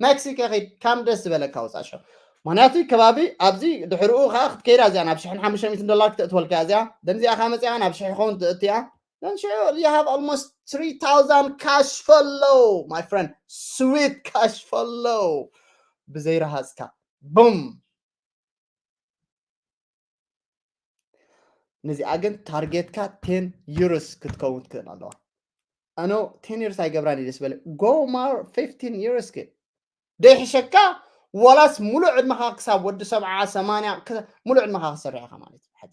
ሜክሲኮ ኺድ ካም ደስ ዝበለካ ውፃእ ሽዑ ምክንያቱ ከባቢ ኣብዚ ድሕሪኡ ከዓ ክትከይዳ እዚኣ ናብ ሽሕን ሓሙሽተ ሚእትን ዶላር ክተእትወልካ እዚኣ ደምዚኣ ከዓ መፅኣ ናብ ሽሕ ኸውን ትእትያ then ሽዑ you have almost three thousand cash flow my friend sweet cash flow ብዘይረሃፅካ boom ነዚኣ ግን ታርጌትካ ten years ክትከውን ትክእል ኣለዋ ኣኖ ten years ኣይገብራን እዩ ደስ በለ go more fifteen years ግን ደይሕሸካ ዋላስ ሙሉእ ዕድመኻ ክሳብ ወዲ ሰብዓ ሰማንያ ሙሉእ ዕድመኻ ክሰርሕ ኢኻ ማለት እዩ ሓፂ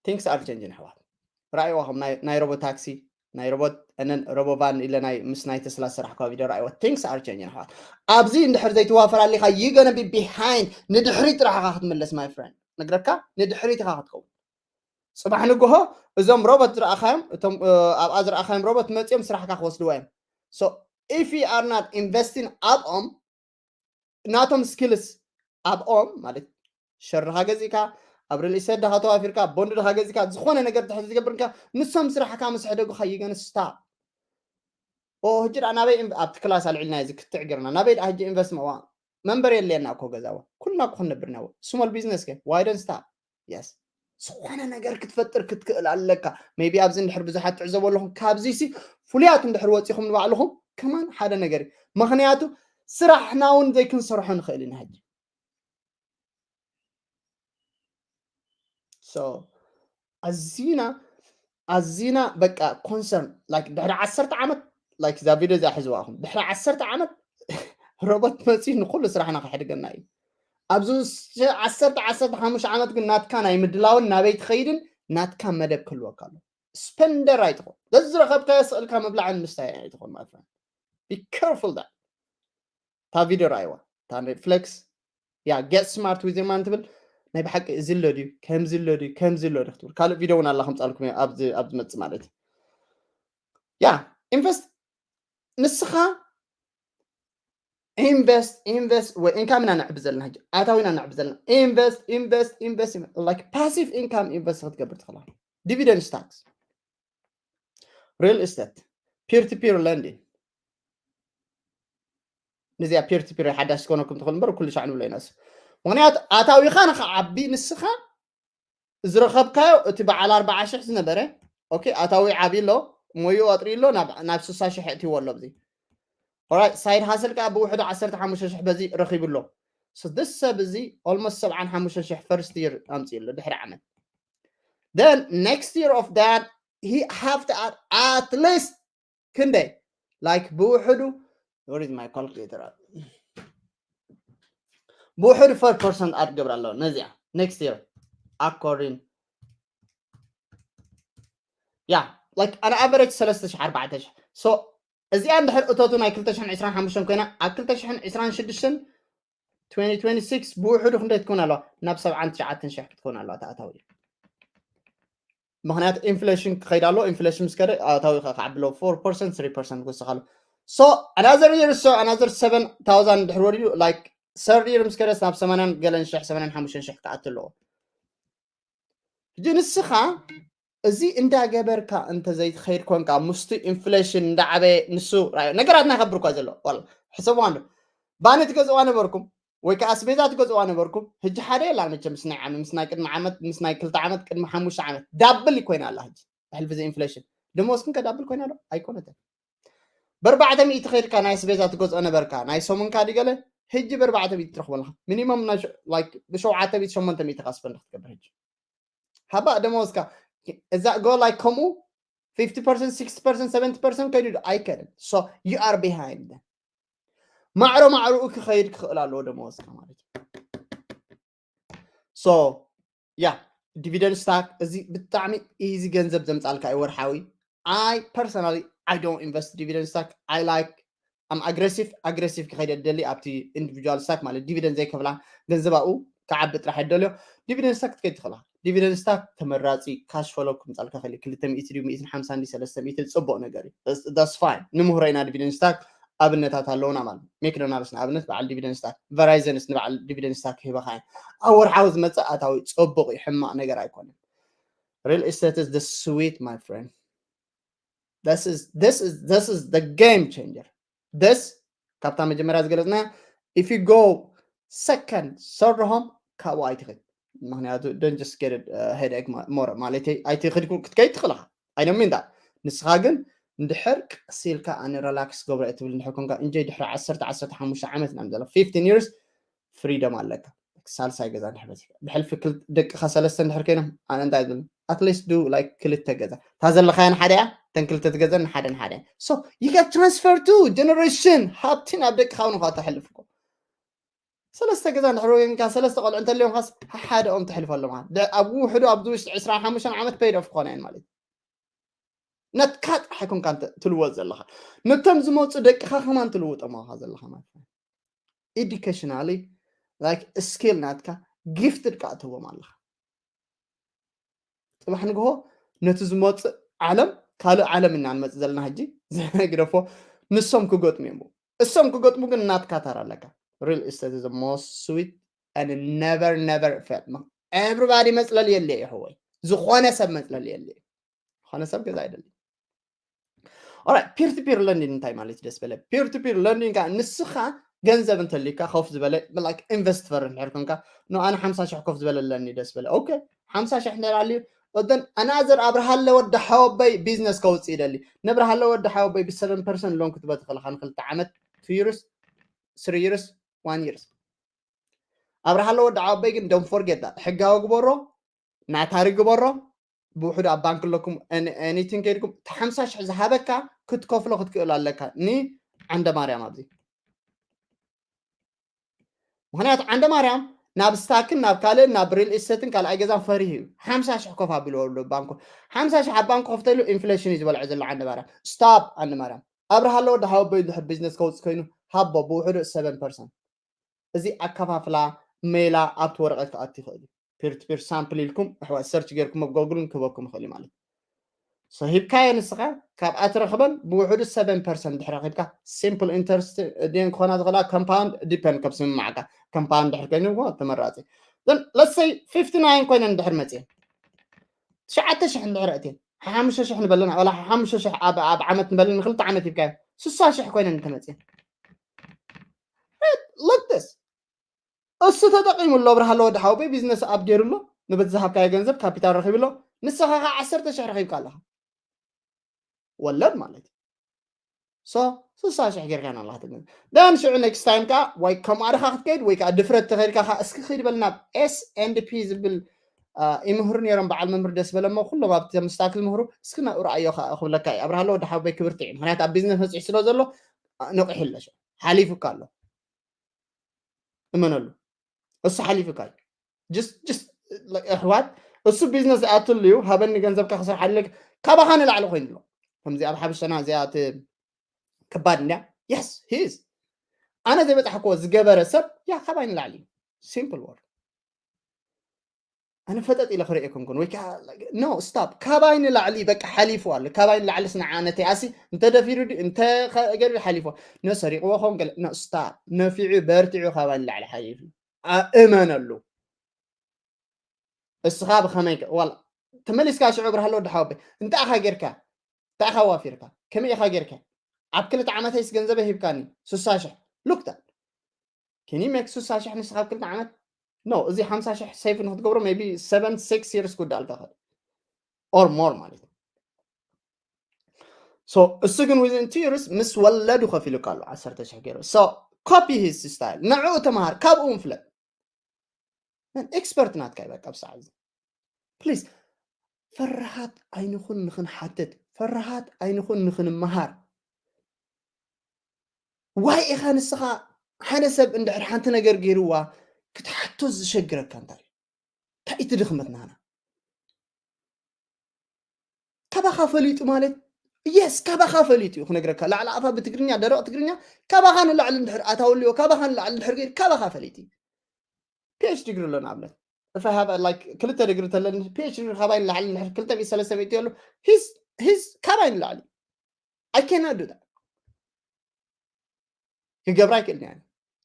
things are changing ኣሕዋት ረኣይዋ ከም ናይ ሮቦ ታክሲ ናይ ሮቦት እነን ሮቦ ቫን ኢለ ናይ ምስ ናይ ተስላ ዝሰራሕኳ ቪድዮ ረኣይዋ things are changing ኣሕዋት ኣብዚ እንድሕር ዘይትዋፈር ኣሊኻ you gonna be behind ንድሕሪት ጥራሕ ኢኻ ክትምለስ my friend ነግረካ ንድሕሪት ኢኻ ክትከውን ፅባሕ ንግሆ እዞም ሮቦት ዝረኣኻዮም እቶም ኣብኣ ዝረኣኻዮም ሮቦት መፂኦም ስራሕካ ክወስድዋ እዮም so if you are not investing ኣብኦም ናቶም skills ኣብኦም ማለት ሸርኻ ገዚእካ ኣብ real estate ድኻ ተዋፊርካ ቦንድ ድኻ ገዚእካ ዝኾነ ነገር ድሕር ዝገብርካ ንሶም ስራሕካ ምስ ሕደጉኻ you gonna stop ኦ ሕጂ ደኣ ናበይ ኣብቲ ክላስ ኣልዒልና እዚ ክትዕ ጌርና ናበይ ደኣ ሕጂ invest ምዋ መንበር የለየና እኮ ገዛዋ ኩልና እኮ ክንነብር ኢና small business ከ why don't stop yes ዝኾነ ነገር ክትፈጥር ክትክእል ኣለካ maybe ኣብዚ እንድሕር ብዙሓት ትዕዘቡ ኣለኹም ካብዚ ሲ ፍሉያት እንድሕር ወፂኹም ንባዕልኹም ከማን ሓደ ነገር እዩ ምክንያቱ ስራሕና እውን ዘይክንሰርሖ ንኽእል ኢና ሕጂ so ኣዚና ኣዚና በቃ concern like ድሕሪ ዓሰርተ ዓመት like እዛ ቪድዮ እዚኣ ሕዝዋ ኢኹም ድሕሪ ዓሰርተ ዓመት ሮቦት መፅዩ ንኩሉ ስራሕና ከሕድገና እዩ። ኣብዚ ዓሰርተ ዓሰርተ ሓሙሽተ ዓመት ግን ናትካ ናይ ምድላውን ናበይ ትኸይድን ናትካ መደብ ክህልወካ ኣሎ። ስፐንደር ኣይትኾን። ዘዝረኸብካዮ ስእልካ ምብላዕን ምስታይ ኣይትኾን። My friend, be careful that። እታ ቪድዮ ረኣይዋ፣ እታ ኔትፍሊክስ ያ get smart with your money ትብል። ናይ ብሓቂ እዚ ኣሎ ድዩ፣ ከምዚ ኣሎ ድዩ፣ ከምዚ ኣሎ ድዩ ክትብል። ካልእ ቪድዮ እውን ኣላ ከምፃልኩም እየ ኣብዚ ኣብ ዝመፅእ ማለት እዩ። ያ ኢንቨስት ንስኻ ኢንቨስት ኢንቨስት ወይ ኢንካም ኢና ነዕቢ ዘለና ሕጂ ኣታዊ ኢና ነዕቢ ዘለና። ኢንቨስት ኢንቨስት ኢንቨስት like passive income ኢንቨስት ክትገብር ትኽእል። Dividend stocks, real estate, peer to peer lending። ነዚኣ peer to peer ሓዳሽ ክኾነኩም ትኽእል እምበር ኩሉ ሻዕ ንብሎ ኢና። ምክንያቱ ኣታዊኻ ንክዓቢ ንስኻ ዝረኸብካዮ እቲ በዓል ኣርባዓ ሽሕ ዝነበረ okay ኣታዊ ዓብይ ኣሎ ሞዩ ቀጥሪ ኣሎ ናብ ናብ ስሳ ሽሕ እትይዎ ኣሎ። እዚ ኦራይት ሳይድ ሃስል ከዓ ብውሕዱ ዓሰርተ ሓሙሽተ ሽሕ በዚ ረኺቡ ኣሎ። So this ሰብ እዚ almost ሰብዓን ሓሙሽተ ሽሕ first year ኣምፅኡ ኣሎ ድሕሪ ዓመት። Then next year of that he have to add at least ክንደይ like ብውሕዱ where is my calculator? ብውሕዱ four percent add ክገብር ኣለዎ ነዚኣ next year according ያ like an average ሰለስተ ሽሕ ኣርባዕተ ሽሕ። So እዚኣ እንድሕር እቶቱ ናይ ክልተ ሽሕን ዕስራን ሓሙሽተን ኮይና ኣብ ክልተ ሽሕን ዕስራን ሽዱሽተን twenty twenty-six ብውሕዱ ክንደይ ትከውን ኣለዋ? ናብ ሰብዓን ትሽዓተን ሽሕ ክትከውን ኣለዋ ተኣታዊ። ምክንያቱ ኢንፍሌሽን ክኸይድ ኣሎ። ኢንፍሌሽን ምስ ከደ ኣታዊ ከ ክዓቢ ኣለዎ four percent three percent ክውስኽ ኣሎ። So another year so another seven thousand ድሕር ወሪዱ like third year ምስ ከደስ ናብ ሰማንያን ገለን ሽሕ ሰማንያን ሓሙሽተን ሽሕ ክኣቱ ኣለዎ። ሕጂ ንስኻ እዚ እንዳገበርካ እንተዘይትኸይድ ኮንካ ምስቲ ኢንፍሌሽን እንዳዓበየ ንሱ ራዮ ነገራት ናኸብር እኳ ዘሎ ዋላ ሕሰቡ ኣሎ። ባኒ ትገዝእዋ ነበርኩም ወይ ከዓ ኣስቤዛ ትገዝእዋ ነበርኩም። ሕጂ ሓደ የላ መቸ ምስ ናይ ዓመት ምስ ናይ ቅድሚ ዓመት ምስ ናይ ክልተ ዓመት ቅድሚ ሓሙሽተ ዓመት ዳብል ኮይና ኣላ። ሕጂ ሕልፊ እዚ ኢንፍሌሽን ደሞዝኩም ከዳብል ኮይና ዶ ኣይኮነትን። በርባዕተ ሚእቲ ከይድካ ናይ ኣስቤዛ ትገዝኦ ነበርካ ናይ ሰሙንካ ድገለ ሕጂ በርባዕተ ሚእቲ ትረኽቦ ኣለካ። ሚኒመም ብሸውዓተ ሚእቲ ሸሞንተ ሚእቲ ካስፈንድ ክትገብር ሕጂ ሃባእ ደመወዝካ እዛ ጎ like ከምኡ fifty percent sixty percent seventy percent ከይዱ ኣይከድን። So you are behind them። ማዕሮ ማዕሮኡ ክኸይድ ክኽእል ኣለዎ ደመወዝካ ማለት እዩ። So yeah, dividend stock እዚ ብጣዕሚ ኢዚ ገንዘብ ዘምፃልካ እዩ ወርሓዊ። I personally I don't invest dividend stock. I like I'm aggressive aggressive ክኸይድ ደሊ ኣብቲ individual stock ማለት dividend ዘይከፍላ ገንዘብ ኣብኡ ክዓቢ ጥራሕ ደልዮ። Dividend stock ክትከይድ ትኽእላ። Dividend stock ተመራፂ ካሽ ፈሎ ክምፃልካ ክእል ክልተ ሚእቲ ድዩ ሚእትን ሓምሳን ድዩ ሰለስተ ሚእቲ ፅቡቅ ነገር እዩ። That's fine። ንምህሮ ኢና dividend stock ኣብነታት ኣለውና ማለት ሜክዶናልድስ ንኣብነት በዓል dividend stock፣ ቨራይዘንስ ንበዓል dividend stock ክህበካ እየን። ኣብ ወርሓዊ ዝመፅእ ኣታዊ ፅቡቅ እዩ፣ ሕማቅ ነገር ኣይኮነን። Real estate is the sweet my friend. This is this is this is the game changer. This ካብታ መጀመርያ ዝገለፅና if you go second third home ካብኡ ኣይትኽድ። ምክንያቱ don't just get headache more ማለት ኣይትኽድ ክትከይድ ትኽእልካ ኣይነሚን ዳ ንስኻ ግን እንድሕር ቀስ ኢልካ ኣነ ሪላክስ ገብረ እትብል እንድሕር ኮንካ እንጀይ ድሕሪ ዓሰርተ ዓሰርተ ሓሙሽተ ዓመት ኢና ዘለና fifteen years freedom ኣለካ። ሳልሳይ ገዛ ድሕር በፂሕካ ብሕልፊ ደቅኻ ሰለስተ እንድሕር ኮይኖም ኣነ እንታይ ዝብል at least do like ክልተ ገዛ እታ ዘለኻያን ሓደ እያ። እተን ክልተ ገዛ ንሓደ ንሓደ so you can transfer to generation ሃብቲ ናብ ደቅኻ እውን ኳ ተሕልፍ እኮ ሰለስተ ገዛ እንድሕር ኮይንካ ሰለስተ ቆልዑ እንተልዮምካስ ሓሓደኦም ተሕልፈሎም ኣብ ውሕዱ ኣብዚ ውሽጢ ዕስራን ሓሙሽተን ዓመት paid off ክኾና እየን ማለት እዩ። ነትካ ጥራሕ ኣይኮንካ ትልወጥ ዘለኻ ነቶም ዝመፁ ደቅኻ ከማን ትልውጦም ኣለኻ ዘለኻ ማለት እዩ። Educationally like skill ናትካ gifted ከዓ ትህቦም ኣለኻ። ፅባሕ ንግሆ ነቲ ዝመፅእ ዓለም ካልእ ዓለም ኢና ንመፅእ ዘለና ሕጂ ዝነግደፎ ንሶም ክገጥሙ እዮም። እሶም ክገጥሙ ግን ናትካ ተራ ኣለካ። Real estate is the most sweet and never never fail። Everybody መፅለል የለ ይሕወይ ዝኾነ ሰብ መፅለል የለ ዝኾነ ሰብ ገዛ ኣይደሊ። Alright peer to peer lending እንታይ ማለት ደስ በለ? Peer to peer lending ከዓ ንስኻ ገንዘብ እንተልካ ኮፍ ዝበለ like ኢንቨስተር እንድሕር ኮንካ ኖ ኣነ ሓምሳ ሽሕ ኮፍ ዝበለ ኣለኒ ደስ በለ okay ሓምሳ ሽሕ እንድሕር ኣልዩ then another ኣብርሃለ ወዲ ሓወበይ ቢዝነስ ከውፅእ ይደሊ ነብርሃለ ወዲ ሓወበይ ብ seven percent loan ክትበ ትኽእልካ ንክልተ ዓመት two years three years one years ኣብርሃለ ወዲ ሓወበይ ግን don't forget that ሕጋዊ ግበሮ ናታሪ ግበሮ ብውሕዱ ኣብ ባንክ ኣለኩም anything ከይድኩም እቲ ሓምሳ ሽሕ ዝሃበካ ክትከፍሎ ክትክእል ኣለካ ንዓንደ ማርያም ኣብዚ ምክንያቱ ዓንደ ማርያም ናብ ስታክን ናብ ካልእን ናብ ሪል ኤስቴትን ካልኣይ ገዛን ፈሪህ እዩ። ሓምሳ ሽሕ ኮፍ ኣቢልዎ ኣሎ ባንኩ። ሓምሳ ሽሕ ኣብ ባንኩ ከፍተሉ ኢንፍሌሽን እዩ ዝበልዖ ዘሎ ዓንደ ማርያም። ስታፕ ዓንደ ማርያም። ኣብርሃ ኣለወ ደሃወ በይ ድሕር ቢዝነስ ከውፅእ ኮይኑ ሃቦ ብውሕዱ ሰቨን ፐርሰንት። እዚ ኣከፋፍላ ሜላ ኣብቲ ወረቐት ክኣቱ ይኽእል እዩ። ፒር ቱ ፒር ሳምፕል ኢልኩም ኣሕዋት ሰርች ጌርኩም ኣብ ጎግልን ክህበኩም ይኽእል እዩ ማለት እዩ። So ሂብካዮ ንስኻ ካብኣ ትረኽበን ብውሕዱ ሰቨን ፐርሰንት ድሕሪ ረኺብካ ሲምፕል ኢንተርስት ድየን ክኾና ዝኽእላ ኮምፓውንድ ዲፐንድ ከም ስምምዓካ ኮምፓውንድ ድሕር ኮይኑ እኮ ተመራፂ። Then let's say ፊፍቲ ናይን ኮይነን ድሕር መፅየን ትሽዓተ ሽሕ እንድሕር ኣእትየን ሓሙሽተ ሽሕ ንበለና ወላ ሓሙሽተ ሽሕ ኣብ ኣብ ዓመት ንበልን ንክልተ ዓመት ሂብካዮ ስሳ ሽሕ ኮይነን እንተመፅየን look this እሱ ተጠቂሙ ኣሎ ኣብርሃ ኣለወ ደሓወበይ ቢዝነስ ኣፕ ገይሩ ኣሎ ንበት ዝሃብካዮ ገንዘብ ካፒታል ረኺቡ ኣሎ ንስኻ ከዓ ዓሰርተ ሽሕ ረኺብካ ኣለኻ ወለድ ማለት እዩ so ስሳ ሽሕ ጌርካ ኢና ኣለካ ትግን then ሽዑ ኔክስት ታይም ከዓ ወይ ከም ኣርኻ ክትከይድ ወይ ከዓ ድፍረት ተኸይድካ ከዓ እስኪ ክይድ በል ናብ S and P ዝብል ይምህሩ ነይሮም በዓል መምህር ደስ በለሞ ኩሎም ኣብቲ ምስታክ ዝምህሩ እስኪ ናብኡ ረኣዮ ክብለካ እዩ ኣብርሃ ኣለወ ደሓወበይ ክብርቲ እዩ ምክንያቱ ኣብ ቢዝነስ መፅሑ ስለ ዘሎ ነቂሑ ኣለሽ ሓሊፉካ ኣሎ እመነሉ እሱ ሓሊፉካ እዩ just just ኣሕዋት እሱ ቢዝነስ ዝኣትሉ እዩ ሃበኒ ገንዘብካ ክሰርሓለክ ካባኻ ንላዕሊ ኮይኑ ኣሎ ከምዚ ኣብ ሓበሻና እዚኣ እቲ ከባድ እንድያ yes he is ኣነ ዘይበፃሕክዎ ዝገበረ ሰብ ያ ካባይ ንላዕሊ እዩ simple word ኣነ ፈጠጥ ኢለ ክርኢ ኣይኮንኩን ወይ ከዓ no stop ካባይ ንላዕሊ በቃ ሓሊፉ ኣሎ ካባይ ንላዕሊ ስንዓነተይ ኣሲ እንተደፊሩ እንተገሪ ሓሊፉ ነሰሪቕዎ ኸውን ገለ no stop ነፊዑ በርቲዑ ካባይ ንላዕሊ ሓሊፉ እመነሉ እስኻ ብኸመይ ዋላ ተመሊስካ ሽዑ ብርሃሎ ድሓወበ እንታይ ኢኻ ጌርካ እንታይ ኢኻ ዋፊርካ ከመይ ኢኻ ጌርካ ኣብ ክልተ ዓመተይስ ገንዘበ ሂብካኒ ስሳ ሽሕ look that can you make ስሳ ሽሕ ንስኻ ኣብ ክልተ ዓመት no እዚ ሓምሳ ሽሕ ሴቭ ንክትገብሮ maybe seven six years ክወዳእልካ ይኽእል or more ማለት እዩ so እሱ ግን within two years ምስ ወለዱ ከፊሉካ ኣሎ ዓሰርተ ሽሕ ገይሩ so copy his style ንዕኡ ተምሃር ካብኡ እውን ፍለጥ መን ኤክስፐርት ናትካ እዩ በቃ ብሰዓት እዚ ፕሊዝ ፈራሃት ኣይንኹን ንኽንሓትት ፈራሃት ኣይንኹን ንኽንመሃር ዋይ ኢኻ ንስኻ ሓደ ሰብ እንድሕር ሓንቲ ነገር ገይርዋ ክትሓቶ ዝሸግረካ እንታይ እዩ እንታይ እቲ ድኽመት ናና ካባኻ ፈሊጡ ማለት የስ ካባኻ ፈሊጡ እዩ ክነግረካ ላዕሊ ኣፋ ብትግርኛ ደረቕ ትግርኛ ካባኻ ንላዕሊ እንድሕር ኣታውልዮ ካባኻ ንላዕሊ እንድሕር ገይር ካባኻ ፈሊጡ እዩ ፒኤች ዲግሪ ኣሎ ንኣብነት እፈ ሃበ ላይክ ክልተ ዲግሪ ተለኒ ፒኤች ዲግሪ ካባይ ንላዕሊ እንድሕር ክልተ ሚእቲ ሰለስተ ሚእቲ ኣሎ ሂዝ ሂዝ ካባይ ንላዕሊ I cannot do that ክገብራ ኣይክእልን እያ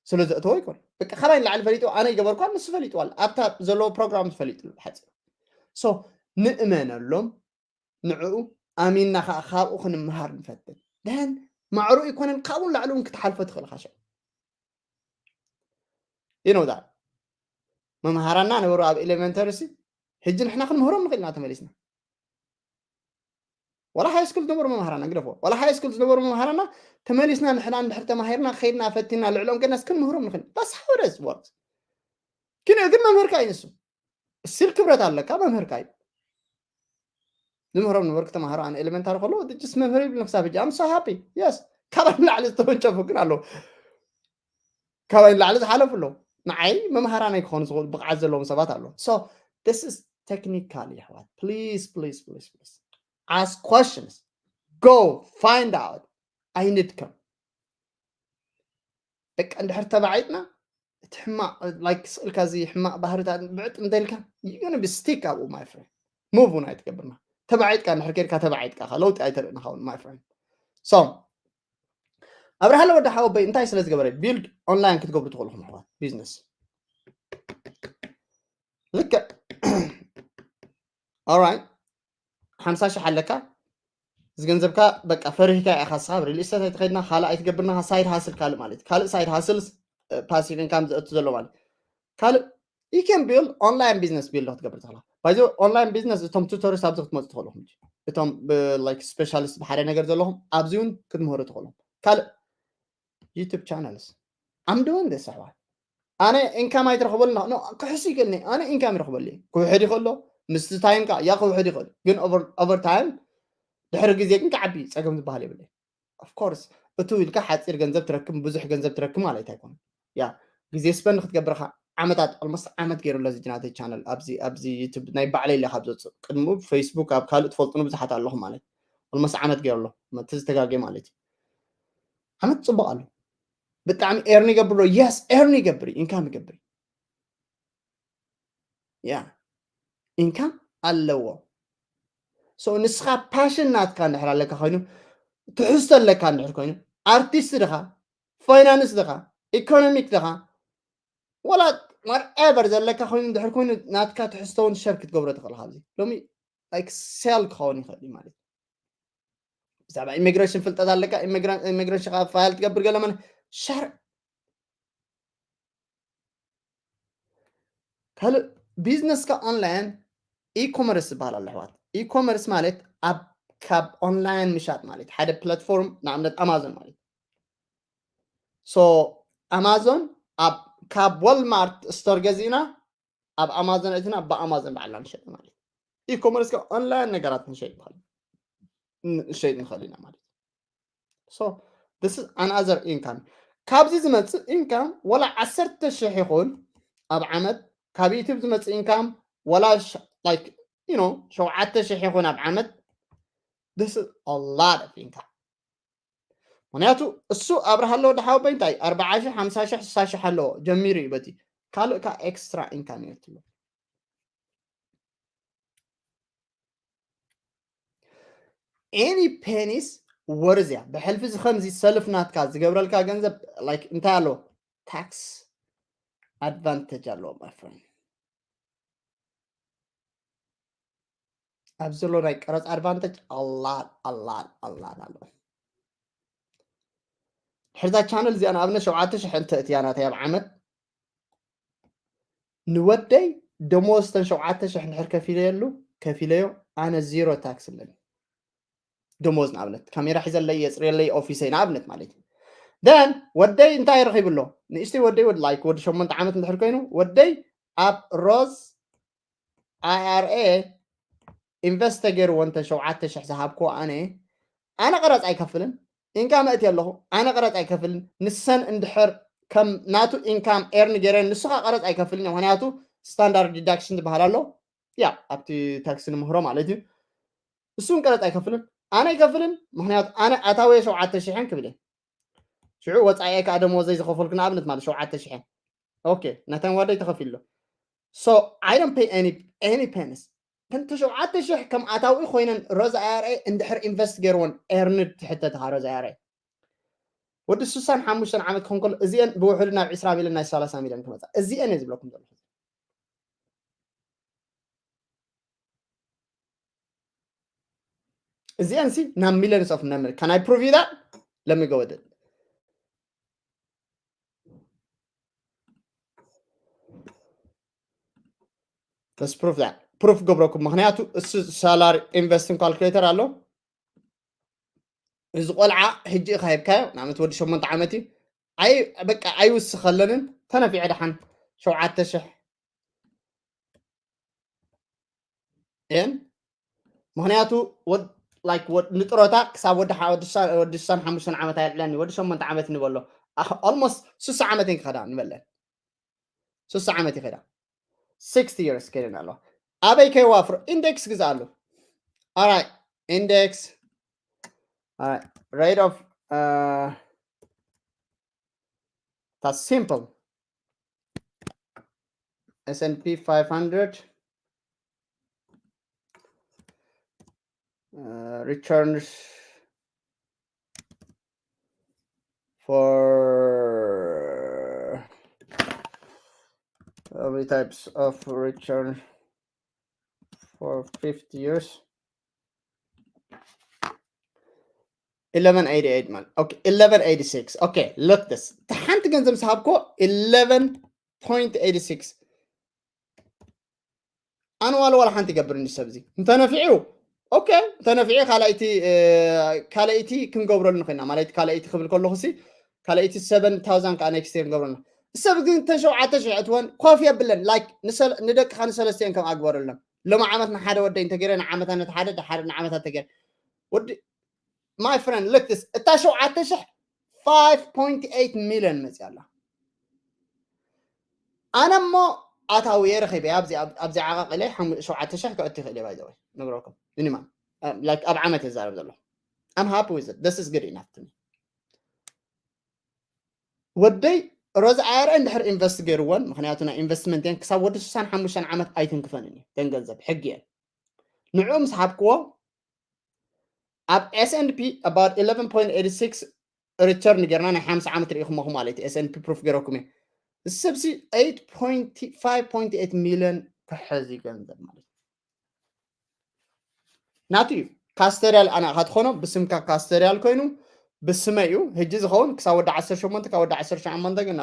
ስለ ዘእተዎ ይኮን በቃ ካባይ ንላዕሊ ፈሊጡ ኣነ ይገበርኳ ንሱ ፈሊጥዋ ኣብታ ዘለዎ ፕሮግራም ዝፈሊጡ ሓፂር so ንእመነሎም ንዕኡ ኣሚንና ከዓ ካብኡ ክንምሃር ንፈትን ደን ማዕሩ ይኮነን ካብኡ ንላዕሊ እውን ክትሓልፎ ትኽእል ካሸ you know that መምሃራና ነበሩ ኣብ ኤሌመንተሪ ሲ ሕጂ ንሕና ክንምህሮም ንኽእልና ተመሊስና ዋላ ሃይ ስኩል ዝነበሩ መምሃራና ግደፎ ዋላ ሃይ ስኩል ዝነበሩ መምሃራና ተመሊስና ንሕና እንድሕር ተማሂርና ከይድና ፈቲና ልዕሎም ከድናስ ክንምህሮም ንኽእል that's how it works ግን ግን መምህርካ እዩ ንሱ ስቲል ክብረት ኣለካ መምህርካ እዩ ዝምህሮም ነበርኩ ተማሃሮ ኣነ ኤሌመንታሪ ከለዎ just መምህር ይብል ክሳብ ሕጂ I'm so happy yes ካባይ ንላዕሊ ዝተወንጨፉ ግን ኣለዉ ካባይ ንላዕሊ ዝሓለፉ ኣለዉ ንዓይ መምሃራናይ ክኾኑ ዝኽእሉ ብቕዓት ዘለዎም ሰባት ኣለዉ so this is technical የሕዋት please please please please ask questions go find out ኣይንድከም በቃ እንድሕር ተባዒጥና እቲ ሕማቕ like ስእልካ እዚ ሕማቕ ባህርታት ብዕጥ እንተልካ you gonna be stick ኣብኡ my friend move እውን ኣይትገብርና ተባዒጥካ እንድሕር ኬድካ ተባዒጥካ ኢኻ ለውጢ ኣይተርእንኻ እውን my friend so ኣብርሃ ለወዲ ሓወበይ እንታይ ስለ ዝገበረ build online ክትገብሩ ትኽእልኹም ኣሕዋት ቢዝነስ ልክዕ alright ሓምሳ ሽሕ ኣለካ እዚ ገንዘብካ በቃ ፈሪህካ ኢኻ ስኻ ሪል ስቴት ኣይትኸድና ካልእ ኣይትገብርና ሳይድ ሃስል ካልእ ማለት ካልእ ሳይድ ሃስል ፓሲቭ ኢንካም ዘእቱ ዘሎ ማለት ካልእ you can build online business build ክትገብር ትኽእላ ባይዞ online business እቶም ቱቶርስ ኣብዚ ክትመፁ ትኽእልኹም እቶም like specialist ብሓደ ነገር ዘለኹም ኣብዚ እውን ክትምህሩ ትኽእሉ ካልእ YouTube channels I'm doing this ኣሕዋት ኣነ ኢንካም ኣይትረኽበሉ ክሕሱ ይክእልኒ ኣነ ኢንካም ይረኽበሉ ክውሕድ ይኽእሎ ምስቲ ታይም ከዓ ያ ክውሕድ ይኽእል ግን ኦቨርታይም ድሕሪ ግዜ ግን ክዓቢ ፀገም ዝበሃል የብለይ of course እቱ ኢልካ ሓፂር ገንዘብ ትረክብ ብዙሕ ገንዘብ ትረክብ ማለት ኣይኮነ ያ ግዜ ስፐንድ ክትገብር ኢኻ። ዓመታት፣ ኦልሞስት ዓመት ገይሩ ኣሎ እዚ ናተይ ቻነል ኣብዚ፣ ኣብዚ ዩቱብ ናይ ባዕለይ ኢለ ካብ ዘውፅእ። ቅድሚኡ ፌስቡክ ኣብ ካልእ ትፈልጡኒ ብዙሓት ኣለኹም ማለት፣ ኦልሞስት ዓመት ገይሩ ኣሎ። እቲ ዝተጋገ ማለት እዩ። ዓመት ፅቡቕ ኣሎ። ብጣዕሚ ኤርን ይገብር ዶ? የስ፣ ኤርን ይገብር፣ ኢንካም ይገብር። ያ፣ ኢንካም ኣለዎ። ሶ ንስኻ ፓሽን ናትካ እንድሕር ኣለካ ኮይኑ፣ ትሕዝቶ ኣለካ እንድሕር ኮይኑ፣ ኣርቲስት ድኻ፣ ፋይናንስ ድኻ፣ ኢኮኖሚክ ድኻ፣ ወላ ዋትኤቨር ዘለካ ኮይኑ እንድሕር ኮይኑ፣ ናትካ ትሕዝቶ እውን ሸር ክትገብሮ ትኽእል። ካብዚ ሎሚ ላይክ ሴል ክኸውን ይኽእል እዩ ማለት እዩ። ብዛዕባ ኢሚግሬሽን ፍልጠት ኣለካ፣ ኢሚግሬሽን ፋይል ትገብር ገለ ማለት ሸር። ካልእ ቢዝነስካ ኦንላይን ኢኮመርስ ዝበሃል ኣሎ ኣሕዋት። ኢኮመርስ ማለት ኣብ፣ ካብ ኦንላይን ምሻጥ ማለት ሓደ ፕላትፎርም፣ ንኣብነት ኣማዞን ማለት። ሶ ኣማዞን ኣብ፣ ካብ ዋልማርት ስቶር ገዚእና ኣብ ኣማዞን እትና ብኣማዞን ባዕልና ንሸጥ ማለት። ኢኮመርስ ካብ ኦንላይን ነገራት ንሸጥ ንኽእል፣ ንሸጥ ንኽእል ኢና ማለት። So this is another income። ካብዚ ዝመጽእ ኢንካም ወላ ዓሰርተ ሽሕ ይኹን ኣብ ዓመት፣ ካብ ዩቱብ ዝመጽእ ኢንካም ወላ ሸ-፣ like you know ሸውዓተ ሽሕ ይኹን ኣብ ዓመት፣ this is a lot of income። ምክንያቱ እሱ ኣብርሃ ኣለዎ ድሓወበይ እንታይ ኣርባዓ ሽሕ፣ ሓምሳ ሽሕ፣ ስሳ ሽሕ ኣለዎ ጀሚሩ እዩ በቲ። ካልእ ካ ኤክስትራ ኢንካም እዩ ትብሎ። ኤኒ ፔኒስ ወርዝ እያ። ብሕልፊ እዚ ከምዚ ሰልፍ ናትካ ዝገብረልካ ገንዘብ ላይክ እንታይ ኣለዎ? ታክስ ኣድቫንቴጅ ኣለዎ my friend። ኣብ ዘሎ ናይ ቀረፅ ኣድቫንቴጅ ኣላት ኣላት ኣላት ኣሎ። ሕርዛ ቻነል እዚኣ ንኣብነት ሸውዓተ ሽሕ እንተ እትያ ናተይ ኣብ ዓመት ንወደይ ደሞዝ ተን ሸውዓተ ሽሕ እንድሕር ከፊለየሉ ከፊለዮ ኣነ ዜሮ ታክስ ኣለኒ። ደሞዝ ንኣብነት ካሜራ ሒዘለይ የፅርየለይ ኦፊሰይ ንኣብነት ማለት እዩ። ደን ወደይ እንታይ ረኺቡ ኣሎ? ንእሽተይ ወደይ ወድ ላይክ ወዲ ሸሞንተ ዓመት እንድሕር ኮይኑ ወደይ ኣብ ሮዝ ኣይኣርኤ ኢንቨስት ተገይርዎ እንተ ሸውዓተ ሽሕ ዝሃብክዎ ኣነ ኣነ ቀረፅ ኣይከፍልን። ኢንካም እእቲ ኣለኹ ኣነ ቀረፅ ኣይከፍልን። ንሰን እንድሕር ከም ናቱ ኢንካም ኤርን ገይረን ንሱ ከዓ ቀረፅ ኣይከፍልን እዩ። ምክንያቱ ስታንዳርድ ዲዳክሽን ዝበሃል ኣሎ። ያ ኣብቲ ታክሲ ንምህሮ ማለት እዩ። እሱን ቀረፅ ኣይከፍልን ኣነ ኣይከፍልን። ምክንያቱ ኣነ ኣታወየ ሸውዓተ ሽሕን ክብል እየ። ሽዑ ወፃኢ ከዓ ደሞዘይ ዝኸፈልኩ ንኣብነት ማለት ሸውዓተ ሽሕን ኦኬ ነተን ወደይ ተኸፊሉ። So I don't pay any any pennies። ክልተ ሸውዓተ ሽሕ ከም ኣታዊ ኮይነን ሮዝ ኣይኣርኤ እንድሕር ኢንቨስት ገይርዎን ኤርንድ ትሕተትኻ ሮዝ ኣይኣርኤ ወዲ ስሳን ሓሙሽተን ዓመት ክኾን ከሎ እዚአን ብውሕዱ ናብ ዕስራ ሚልዮን ናይ ሰላሳ ሚልዮን ክመፃ እዚአን እየ ዝብለኩም ዘለኹ። እዚአን ሲ ናብ ሚልዮንስ ኦፍ ነምር ካናይ ፕሩቭ ዩ ዳት ለሚ ጎ ወደድ Let's prove that. ፕሩፍ ገብረኩም ምክንያቱ እሱ ሳላሪ ኢንቨስትን ካልኩሌተር ኣሎ። እዚ ቆልዓ ሕጂ ኢኻ ሂብካዮ ንኣብነት ወዲ ሸሞንተ ዓመት እዩ። ኣይ በቃ ኣይውስኸለንን ተነፊዐ ደሓን ሸውዓተ ሽሕ እየን ምክንያቱ ወድ like ወድ ንጥሮታ ክሳብ ወዲ ወዲ ሳን ሓሙሽተን ዓመት ኣይልዕለኒ ወዲ ሸሞንተ ዓመት ንበሎ። Almost ስሳ ዓመት ክኸዳ ንበለን ስሳ ዓመት ይኸዳ። Sixty years ከይደን ኣለዋ ኣበይ ከይዋፍሮ ኢንዴክስ ግዛኣሉ። Alright index rate of that's simple S and P five hundred uh, returns for how many types of return for fifty years eleven eighty-eight ማለት okay eleven eighty-six okay look this ተሓንቲ ገንዘብ ዝሃብኮ eleven point eighty-six ኣንዋል ዋላ ሓንቲ ይገብር እንዲ ሰብ እዚ እንተነፊዑ okay እንተነፊዑ ካልኣይቲ ካልኣይቲ ክንገብረሉ ንኽእልና ማለት ካልኣይቲ ክብል ከለኹ ሲ ካልኣይቲ seven thousand ከዓ next year ክንገብረሉ ሰብ ግን እተን ሸውዓተ ሽሕ እትወን ኮፍ የብለን like ንደቅኻ ንሰለስቲአን ከም ኣግበረሎም ሎም ዓመት ንሓደ ወደይ እንተገይረ ንዓመታ ነቲ ሓደ ሓደ ንዓመታ ተገይረ ወዲ my friend look this እታ ሸውዓተ ሽሕ five point eight million መፅያ ኣላ ኣነ እሞ ኣታዊ ረኺበ ኣብዚ ኣብዚ ዓቃቂ ላይ ሸውዓተ ሺሕ ከእቲ ይኽእል ባይ ዘወይ ነግረኩም ሚኒማም like ኣብ ዓመት የዛረብ ዘሎ I'm happy with it this is good enough to me ወደይ ሮዝ ኣያረ እንድሕር ኢንቨስት ገይርዎን ምክንያቱ ናይ ኢንቨስትመንት የን ክሳብ ወዲ ስሳን ሓሙሽተን ዓመት ኣይትንክፈንን እዩ ደን ገንዘብ ሕጊ የን ንዕኡ ምስ ሃብክዎ ኣብ S and P about eleven point eight six return ጌርና ናይ ሓምሳ ዓመት ርኢኹሞ ማለት እዩ S and P proof ገይረኩም እየ እሰብሲ eight point five point eight million ክሕዚ ገንዘብ ማለት እዩ ናቱ እዩ ካስተሪያል ኣና ካትኾኖ ብስምካ ካስተሪያል ኮይኑ ብስመይ እዩ ህጂ ዝኸውን ክሳብ ወዲ ዓሰርተ ሸሞንተ ካብ ወዲ ዓሰርተ ሸሞንተ ግና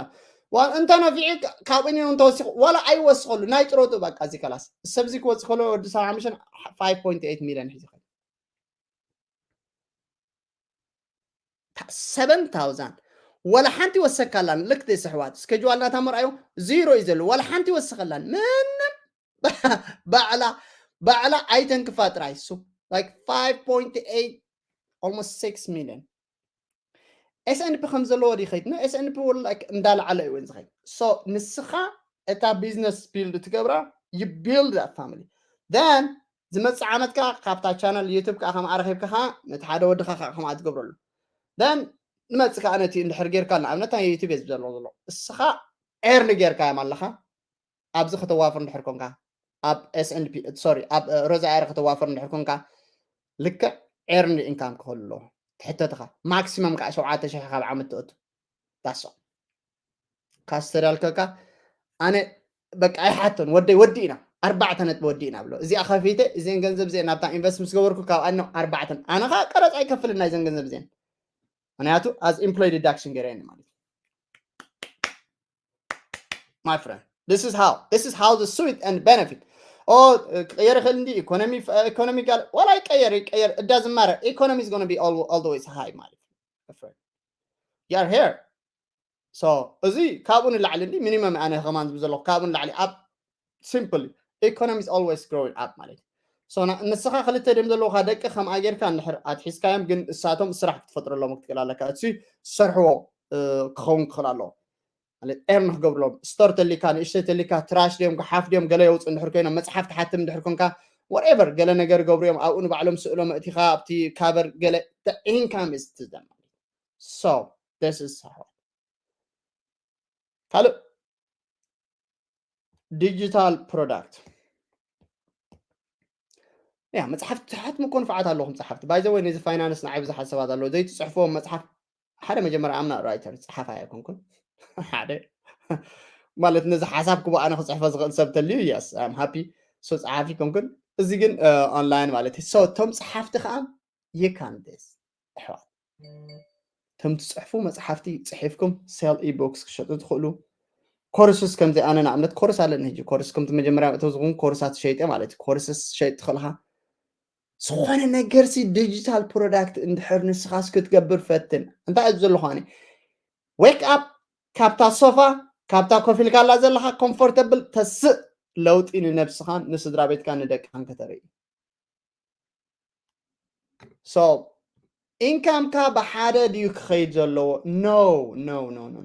እንተ ነፊዑ ካብኡ ኒሆም ተወሲኹ ዋላ ኣይወስኸሉ ናይ ጥሮቱ በቃ እዚ ከላስ ሰብዚ ክወፅእ ከሎ ወዲ ሰብዓ ሓሙሽተ five point eight ሚሊዮን ሒዙ ይኸይድ seven thousand ወላ ሓንቲ ወሰካላን ልክት ስሕዋት ስኬጅዋል ናታ መርኣዩ ዚሮ እዩ ዘሎ ወላ ሓንቲ ወሰኸላን ምንም ባዕላ ባዕላ ኣይተንክፋ ጥራይ ሱ like five point eight almost six million S and P ከም ዘለዎ ዲ ኸይድ ና S and P ወላ እንዳለዓለ እዩ ዝኸይድ so ንስኻ እታ ቢዝነስ ቢልድ ትገብራ you build that family then ዝመፅእ ዓመት ከዓ ካብታ ቻነል ዩቱብ ከዓ ከም ኣረኪብካ ከዓ ነቲ ሓደ ወድካ ከዓ ከምኣ ትገብረሉ then ንመፅእ ከዓ ነቲ እንድሕር ጌርካ ንኣብነት ናይ ዩቱብ እየ ዝብዘሎ ዘሎ እስኻ ኤርን ጌርካ እዮም ኣለካ ኣብዚ ከተዋፍር እንድሕር ኮንካ ኣብ S and P sorry ኣብ ሮዛ ኤር ከተዋፍር እንድሕር ኮንካ ልክዕ ኤርን ኢንካም ክህሉ ኣለዎ ትሕተትኻ ማክሲመም ከዓ ሸውዓተ ሽሕ ካብ ዓመት ትእቱ that's all ካስተር ያልከካ ኣነ በቃ ኣይሓቶን ወደይ ወዲእና ኣርባዕተ ነጥቢ ወዲእና ብሎ እዚኣ ከፊተ እዚን ገንዘብ እዚአን ናብታ ኢንቨስት ምስ ገበርኩ ካብ ኣኖ ኣርባዕተን ኣነ ከዓ ቀረፅ ኣይከፍልን ናይዘን ገንዘብ እዚአን ምክንያቱ as employee deduction ገይረኒ ማለት my friend this is how this is how the sweet and benefit ኦ ክቀየር ይኽእል እንዲ ኢኮኖሚ ኢኮኖሚ ጋር ዋላ ይቀየር ይቀየር እዳ ዝማረ economy is going to be all, all the ways high ማለት you are here so እዚ ካብኡ ንላዕሊ እንዲ ሚኒመም ኣነ ከማን ዝብል ዘለኹ ካብኡ ንላዕሊ ኣብ simply economy is always growing up ማለት so ንስኻ ክልተ ድም ዘለውካ ደቂ ከምኣ ጌርካ እንድሕር ኣትሒዝካዮም ግን እሳቶም ስራሕ ክትፈጥረሎም ክትክእል ኣለካ እቲ ዝሰርሕዎ ክኸውን ክኽእል ኣለዎ ማለት ኤርን ክገብርሎም ስቶር ተሊካ ንእሽተይ ተሊካ ትራሽ ድዮም ጉሓፍ ድዮም ገለ የውፅእ እንድሕር ኮይኖም መፅሓፍ ትሓትም እንድሕር ኮንካ whatever ገለ ነገር ገብሩ እዮም ኣብኡ ንባዕሎም ስእሎም እቲኻ ኣብቲ ካቨር ገለ income is to them so this is ካልእ digital product ያ መፅሓፍቲ ትሓትሙ እኮ ንፍዓት ኣለኹም ፀሓፍቲ by the way ነዚ ፋይናንስ ንዓይ ብዙሓት ሰባት ኣለዉ ዘይትፅሕፍዎም መፅሓፍ ሓደ መጀመርያ ኣምና ራይተር ፀሓፋ ኣይኮንኩን ሓደ ማለት ነዚ ሓሳብ ክቡ ኣነ ክፅሕፎ ዝኽእል ሰብ ተልዩ yes I'm happy so ፀሓፊ ኮንኩን እዚ ግን ኦንላይን ማለት እዩ so እቶም ፀሓፍቲ ከዓ you can this ኣሕዋት ከም ትፅሕፉ መፅሓፍቲ ፅሒፍኩም sell ebooks ክሸጡ ትኽእሉ ኮርስስ ከምዚ ኣነ ንኣብነት ኮርስ ኣለኒ ሕጂ ኮርስ ከምቲ መጀመርያ ምእተው ዝኹን ኮርሳት ሸይጠ ማለት እዩ ኮርስስ ሸይጥ ትኽእልካ ዝኾነ ነገርሲ ዲጂታል ፕሮዳክት እንድሕር ንስኻስ ክትገብር ፈትን እንታይ እዩ ዘለኹ ኣነ wake up ካብታ ሶፋ ካብታ ኮፍ ኢልካላ ዘለካ ኮምፎርተብል ተስእ ለውጢ ንነብስኻን ንስድራ ቤትካን ንደቅኻን ከተርኢ so ኢንካምካ ብሓደ ድዩ ክኸይድ ዘለዎ no no no no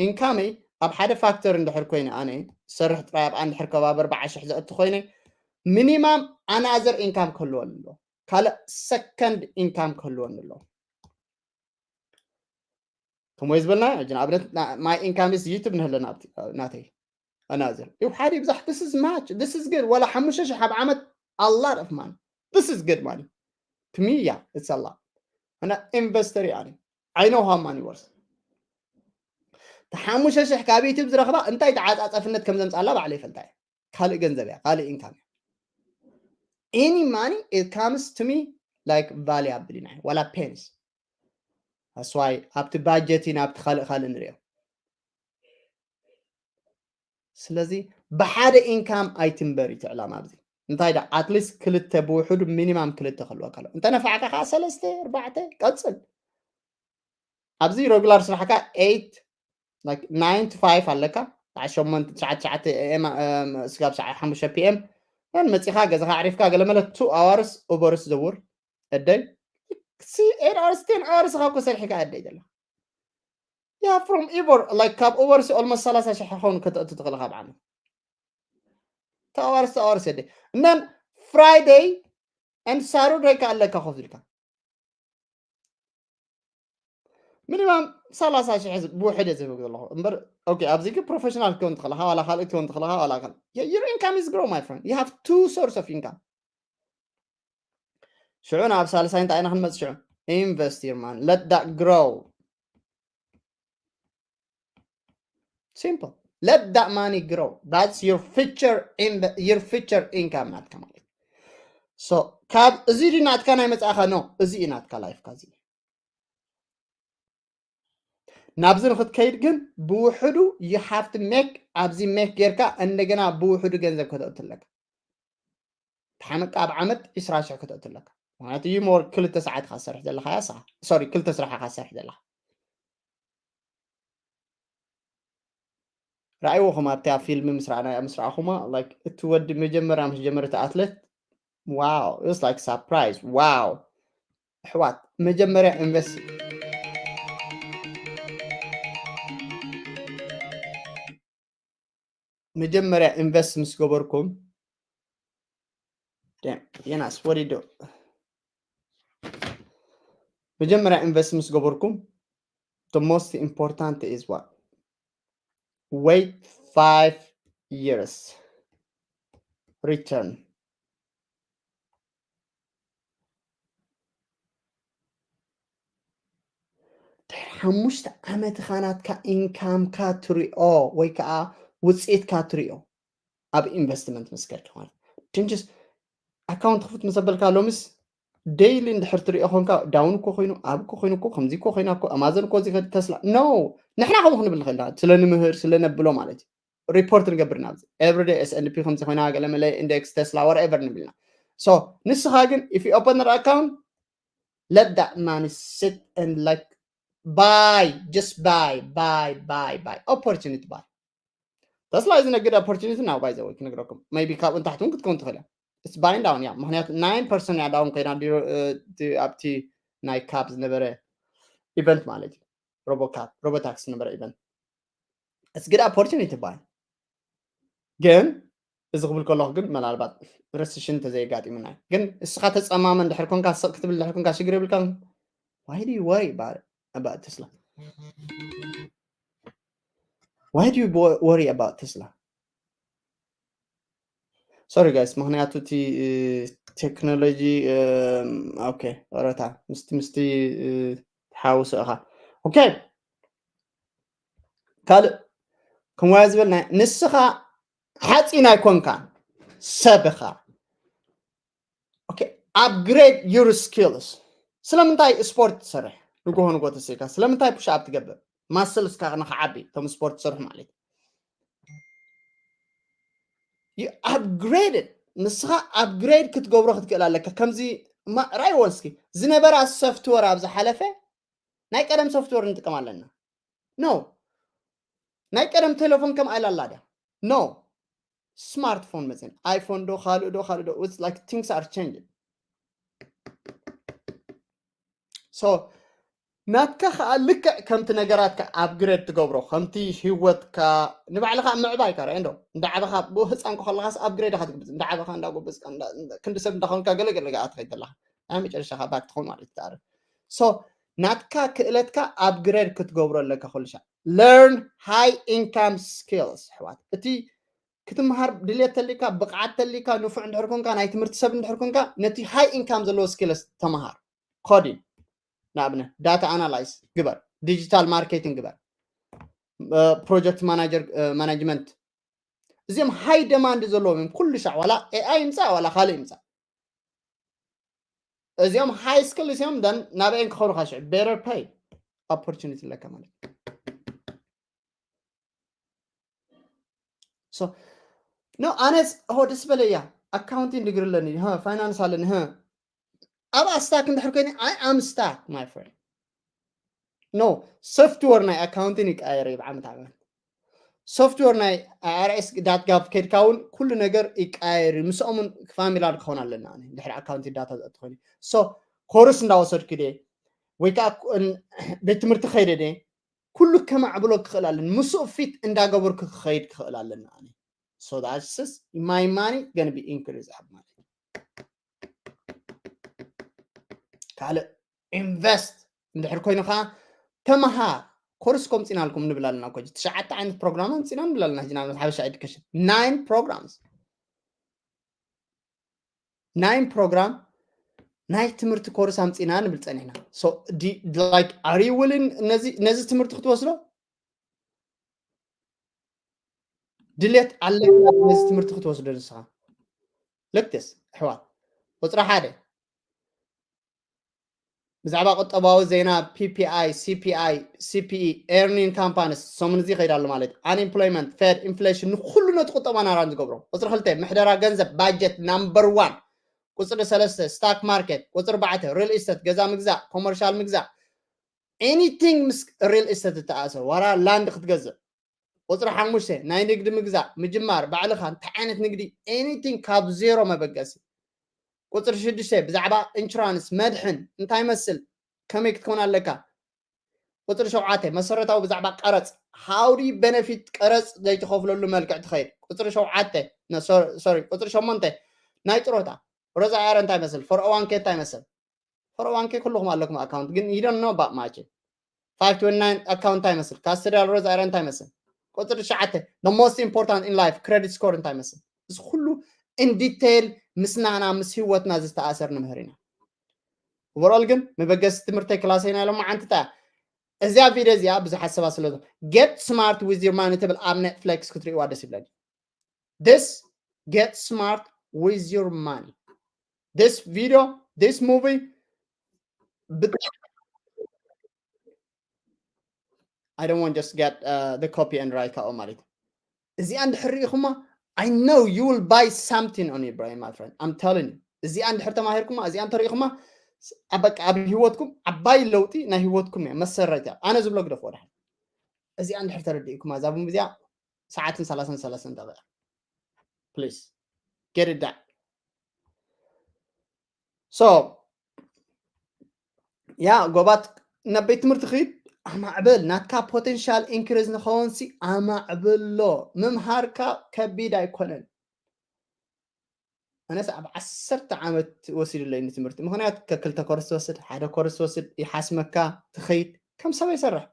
ኢንካመይ ኣብ ሓደ ፋክተር እንድሕር ኮይነ ኣነ ዝሰርሕ ጥራይ ኣብኣ እንድሕር ከባቢ ኣርባዓ ሽሕ ዘእቲ ኮይነ ሚኒማም ኣናዘር ኢንካም ክህልወኒ ኣለዎ ካልእ ሰከንድ ኢንካም ክህልወኒ ኣለዎ ከምኡ ዝበልና ሕጂ ንኣብነት my income is YouTube ንህለና ናተይ ኣናዘር ይው ሓደ ይብዛሕ this is much this is good ወላ ሓሙሽተ ሽሕ ኣብ ዓመት a lot of money this is good money to me yeah it's a lot ኣነ ኢንቨስተር እየ ኣነ I know how money works ተሓሙሽተ ሽሕ ካብ ዩቱብ ዝረኽባ እንታይ ተዓፃፀፍነት ከም ዘምፃላ ባዕለ ይፈልጣ እየ ካልእ ገንዘብ እያ ካልእ ኢንካም እያ any money it comes to me like valuable ኢና ዋላ ፔንስ ኣስዋይ ኣብቲ ባጀት ኢና ኣብቲ ካልእ ካልእ ንሪኦ ስለዚ ብሓደ ኢንካም ኣይትንበር እዩ ዕላማ ኣብዚ እንታይ ዳ ኣትሊስት ክልተ ብውሕዱ ሚኒማም ክልተ ክህልወካ ኣሎ እንተ ነፋዕካ ከዓ ሰለስተ ኣርባዕተ ቀፅል ኣብዚ ረጉላር ስራሕካ eight like nine to five ኣለካ ሰዓት ሸሞንተ ትሽዓተ ትሽዓተ ኤም ስጋብ ሰዓት ሓሙሽተ ፒ ኤም ን መፂኻ ገዛኻ ኣዕሪፍካ ገለመለ two hours ኡበርስ ዘውር እደይ ሲ eight hours ten hours ኻ እኮ ሰሪሕካ እደይ ዘላ Yeah, from Uber, like ካብ Uber ሲ almost ሰላሳ ሺሕ ክኸውን ከተእቱ ትኽእል ካብ ዓመት። Two hours, two hours a day. And then Friday and Saturday ከ ኣለካ ኮፍ ኢልካ። ሚኒማም ሰላሳ ሺሕ ብውሕደ ዝህበክ ዘለኹ እምበር። ኦኬ፣ ኣብዚ ግን ፕሮፌሽናል ክትከውን ትኽእልኻ፣ ዋላ ካልእ ክትከውን ትኽእልኻ፣ ዋላ ካልእ። Your income is grow, my friend. You have two source of income. ሽዑ ናብ ሳልሳይ እንታይ ኢና ክንመጽእ? ሽዑ invest your money, let that grow. Simple. Let that money grow. That's your future in your future income ናትካ ማለት። So ካብ እዚ ድዩ ናትካ ናይ መጻእኻ? No፣ እዚ እዩ ናትካ ላይፍካ። እዚ ናብዚ ንክትከይድ ግን ብውሕዱ you have to make፣ ኣብዚ make ጌርካ እንደገና ብውሕዱ ገንዘብ ከተእቱ ኣለካ። ተሓመቃ ኣብ ዓመት ዕስራ ሽሕ ከተእቱ ኣለካ። ምክንያቱ you more ክልተ ሰዓት ኢኻ ትሰርሕ ዘለኻ፣ ያ ንስኻ፣ ሶሪ፣ ክልተ ስራሕ ኢኻ ትሰርሕ ዘለኻ። ረኣይዎ ኹም ኣብቲ ኣብ ፊልም ምስ ረኣና ምስ ረኣኹማ፣ like፣ እቲ ወዲ መጀመርያ ምስ ጀመረ እቲ ኣትሌት፣ wow, it's like surprise, wow። ኣሕዋት፣ መጀመርያ ኢንቨስት መጀመርያ ኢንቨስት ምስ ገበርኩም፣ ዮናስ ወዲዶ፣ መጀመርያ ኢንቨስት ምስ ገበርኩም፣ the most important is what? Wait five years return. ድሕሪ ሓሙሽተ ዓመት ኢኻ ናትካ ኢንካምካ ትሪኦ ወይ ከዓ ውፅኢትካ ትሪኦ ኣብ ኢንቨስትመንት ምስ ከድካ ማለት። ድንጅስ ኣካውንት ክፍት ምስ ኣበልካ ሎምስ ዴይሊ እንድሕር ትሪኦ ኮንካ፣ ዳውን እኮ ኮይኑ፣ ኣብ እኮ ኮይኑ እኮ፣ ከምዚ እኮ ኮይና እኮ፣ ኣማዞን እኮ እዚ ከ-፣ ተስላ፣ ኖ፣ ንሕና ከምኡ ክንብል ንኽእል ኢና። ስለ ንምህር፣ ስለ ነብሎ ማለት እዩ። ሪፖርት ንገብር ናብዚ። ኤቭሪዴይ ኤስ ኤንድ ፒ ከምዚ ኮይና፣ ገለ መለ ኢንዴክስ፣ ተስላ፣ whatever ንብል ኢና። So ንስኻ ግን if you open an account, let that money sit and, like, buy, just buy, buy, buy, buy. Opportunity buy. ተስላ እዩ ዝነግድ ኦፖርቹኒቲ ናው፣ ባይ ዘ ወይ ክነግረኩም። ሜይቢ ካብኡ ንታሕቲ እውን ክትከውን ትኽእል እያ። It's buying down፣ ያ። ምክንያቱ ናይን ፐርሰንት እያ ዳውን ኮይና ድሮ፣ እ፣ እቲ ኣብቲ ናይ ካብ ዝነበረ ኢቨንት ማለት እዩ። ሮቦ ካብ፣ ሮቦ ታክሲ ዝነበረ ኢቨንት። It's good opportunity buy። ግን እዚ ክብል ከለኹ ግን መላልባት ረሲሽን እንተዘየጋጢሙና እዩ። ግን እስኻ ተጸማመ እንድሕር ኮንካ፣ ስቕ ክትብል እንድሕር ኮንካ፣ ሽግር የብልካን። Why do you worry about it? About Tesla? Why do you bo-, worry about Tesla? Sorry guys፣ ምክንያቱ እቲ፣ እ፣ ቴክኖሎጂ፣ እ፣ ኦኬ፣ ኦረታ ምስቲ፣ ምስቲ፣ እ፣ ተሓውሶ ኢኻ። ኦኬ፣ ካልእ ከምዋያ ዝበልና፣ ንስኻ ሓፂን ኣይኮንካን፣ ሰብ ኢኻ። ኦኬ፣ upgrade your skills። ስለምንታይ ስፖርት ትሰርሕ? ንጎሆ ንጎሆ ተሰይካ ስለምንታይ ፑሽ ኣፕ ትገብር? ማስልስካ ንክዓቢ፣ እቶም ስፖርት ትሰርሑ ማለት እዩ። You upgraded። ንስኻ ኣፕግሬድ ክትገብሮ ክትክእል ኣለካ። ከምዚ ማ-፣ ራይዎ እስኪ፣ ዝነበራ ሶፍትወር ኣብ ዝሓለፈ ናይ ቀደም ሶፍትወር ንጥቀም ኣለና። ኖ፣ ናይ ቀደም ቴሌፎን ከም ኣይላላ ድያ? ኖ፣ ስማርትፎን መፅን፣ ኣይፎን ዶ ካልእ ዶ ካልእ ዶ፣ it's like things are changing። So ናትካ ከዓ ልክዕ ከምቲ ነገራትካ ኣፕግሬድ ትገብሮ፣ ከምቲ ህይወትካ ንባዕልኻ ምዕባይካ ርአ እንዶ፣ እንዳዓበኻ፣ ብህፃንኩ ከለኻስ ኣፕግሬድ ኢኻ ትግብዝ፣ እንዳዓበኻ፣ እንዳጎበዝካ፣ እንዳ-፣ እንዳ-፣ ክንዲ ሰብ እንዳኾንካ ገለ ገለ ገኣ ትኸይድ ኣለኻ። ኣብ መጨረሻ ከዓ ባክ ትኸውን ማለት እዩ ትኣርፍ። So ናትካ ክእለትካ ኣፕግሬድ ክትገብሮ ኣለካ ኩሉ ሻዕ። Learn high income skills ኣሕዋት። እቲ ክትምሃር ድልየት ተሊካ፣ ብቕዓት ተሊካ፣ ንፉዕ እንድሕር ኮንካ፣ ናይ ትምህርቲ ሰብ እንድሕር ኮንካ፣ ነቲ ሃይ ኢንካም ዘለዎ ስኪልስ ተምሃር። ኮዲንግ ንኣብነት ዳታ ኣናላይዝ ግበር፣ ዲጂታል ማርኬቲንግ ግበር፣ ፕሮጀክት ማናጀር፣ ማናጅመንት። እዚኦም ሃይ ደማንድ ዘለዎም እዮም። ኩሉ ሻዕ ዋላ ኤኣይ ይምፃእ ዋላ ካልእ ይምፃእ፣ እዚኦም ሃይ ስኪል እዚኦም ደን ናበአን ክኸዱኻ ሽዑ ቤተር ፔይ ኦፖርቹኒቲ ኣለካ ማለት እዩ። So ኖ፣ ኣነስ ሆ ደስ በለያ፣ ኣካውንቲንግ ዲግሪ ኣለኒ፣ ሀ፣ ፋይናንስ ኣለኒ፣ ሀ፣ ኣብ ኣስታክ እንድሕር ኮይነ፣ I am stuck my friend። ኖ፣ ሶፍትወር ናይ ኣካውንቲንግ ይቀያየር እዩ ብዓመት ዓመት። ሶፍትወር ናይ ኣይ ኣር ኤስ ዳት ጋቭ ከድካ እውን ኩሉ ነገር ይቀያየር እዩ። ምስኦም እውን ፋሚላር ክኸውን ኣለና። ኣነ ድሕሪ ኣካውንቲንግ ዳታ ዘእቲ ኮይኑ፣ ሶ ኮርስ እንዳወሰድኩ ድየ ወይ ከዓ ን-፣ ቤት ትምህርቲ ከይደ ድየ፣ ኩሉ ከማዕብሎ ክኽእል ኣለኒ፣ ምስኡ ፊት እንዳገበርኩ ክኸይድ ክኽእል ኣለኒ ኣነ። So that's just my money gonna be increase ኣብ ማለት ካልእ ኢንቨስት እንድሕር ኮይኑ ከዓ ተምሃር። ኮርስ ከምፂናልኩም ንብል ኣለና ኮጅ ትሽዓተ ዓይነት ፕሮግራም ኣምፂና ንብል ኣለና ሕጂ ንኣብነት ሓበሻ ኤዱኬሽን ናይን ፕሮግራምስ ናይን ፕሮግራም ናይ ትምህርቲ ኮርስ ኣምፂና ንብል ፀኒሕና። So like are you willing ነዚ ትምህርቲ ክትወስዶ ድሌት ኣለካ ነዚ ትምህርቲ ክትወስዶ ንስኻ? ልክትስ ኣሕዋት ቁፅሪ ሓደ ብዛዕባ ቁጠባዊ ዜና ፒፒኣይ፣ ሲፒኣይ፣ ሲፒኢ፣ earning companies ሰሙን እዚ ይኸይድ ኣሎ ማለት እዩ። Unemployment፣ ፌድ፣ ኢንፍሌሽን ንኩሉ ነቲ ቁጠባ ናራን ዝገብሮ። ቁፅሪ ክልተ ምሕደራ ገንዘብ ባጀት ናምበር ዋን። ቁፅሪ ሰለስተ ስታክ ማርኬት። ቁፅሪ ኣርባዕተ ሪል ኢስተት ገዛ ምግዛእ፣ ኮመርሻል ምግዛእ። Anything ምስ ሪል ኢስተት ዝተኣሰር ዋራ ላንድ ክትገዝእ። ቁፅሪ ሓሙሽተ ናይ ንግዲ ምግዛእ ምጅማር ባዕልኻ እንታይ ዓይነት ንግዲ anything ካብ ዜሮ መበገሲ። ቁፅሪ ሽዱሽተ ብዛዕባ ኢንሹራንስ መድሕን እንታይ መስል ከመይ ክትከውን ኣለካ። ቁፅሪ ሸውዓተ መሰረታዊ ብዛዕባ ቀረፅ how do you benefit ቀረፅ ዘይትኸፍለሉ መልክዕ ትኸይድ። ቁፅሪ ሸውዓተ sorry ቁፅሪ ሸሞንተ ናይ ጥሮታ ሮዛ ኣረ እንታይ መስል ፎር ኦ ዋን ኬ እንታይ መስል ፎር ኦ ዋን ኬ ኩልኹም ኣለኩም ኣካውንት ግን you don't know about matching five twenty nine ኣካውንት እንታይ መስል ካስትሪያል ሮዝ ኣረ እንታይ መስል ቁፅሪ ትሽዓተ the most important in life credit score እንታይ መስል እዚ ኩሉ in detail ምስናና ምስ ህይወትና ዝተኣሰር ንምህር ኢና። overall ግን መበገሲ ትምህርተይ ክላሰይ ናይ ሎማዓንቲ እታ እዚኣ ቪድዮ እዚኣ ብዙሓት ሰባት ስለ get smart with your money ትብል ኣብ ኔትፍሊክስ ክትርእይዋ ደስ ይብለኒ። This get smart with your money. This video, this movie, I don't want just get uh, the copy and write out ማለት እዚኣ እንድሕር ርኢኹማ I know you will buy something on Ibrahim my friend. I'm telling you እዚኣ እንድሕር ተማሂርኩማ እዚኣ እንተሪኢኹማ በቃ ኣብ ህይወትኩም ዓባይ ለውጢ ናይ ህይወትኩም እያ መሰረት እያ። ኣነ ዝብሎ ግደፍ ወድሓን እዚኣ እንድሕር ተረዲእኩማ እዛ ቡም እዚኣ ሰዓትን ሰላሳን ሰላሳን ደቂቃ please get it done. So ያ ጎባት ናብ ቤት ትምህርቲ ክድ ኣማዕብል ናትካ ፖቴንሻል ኢንክሪዝ ንኸውንሲ ኣማዕብሎ ምምሃርካ ከቢድ ኣይኮነን። ኣነስ ኣብ ዓሰርተ ዓመት ወሲድለይ ንትምህርቲ ምክንያት ከክልተ ኮርስ ትወስድ ሓደ ኮርስ ትወስድ ይሓስመካ ትኸይድ ከም ሰበይ ይሰርሕ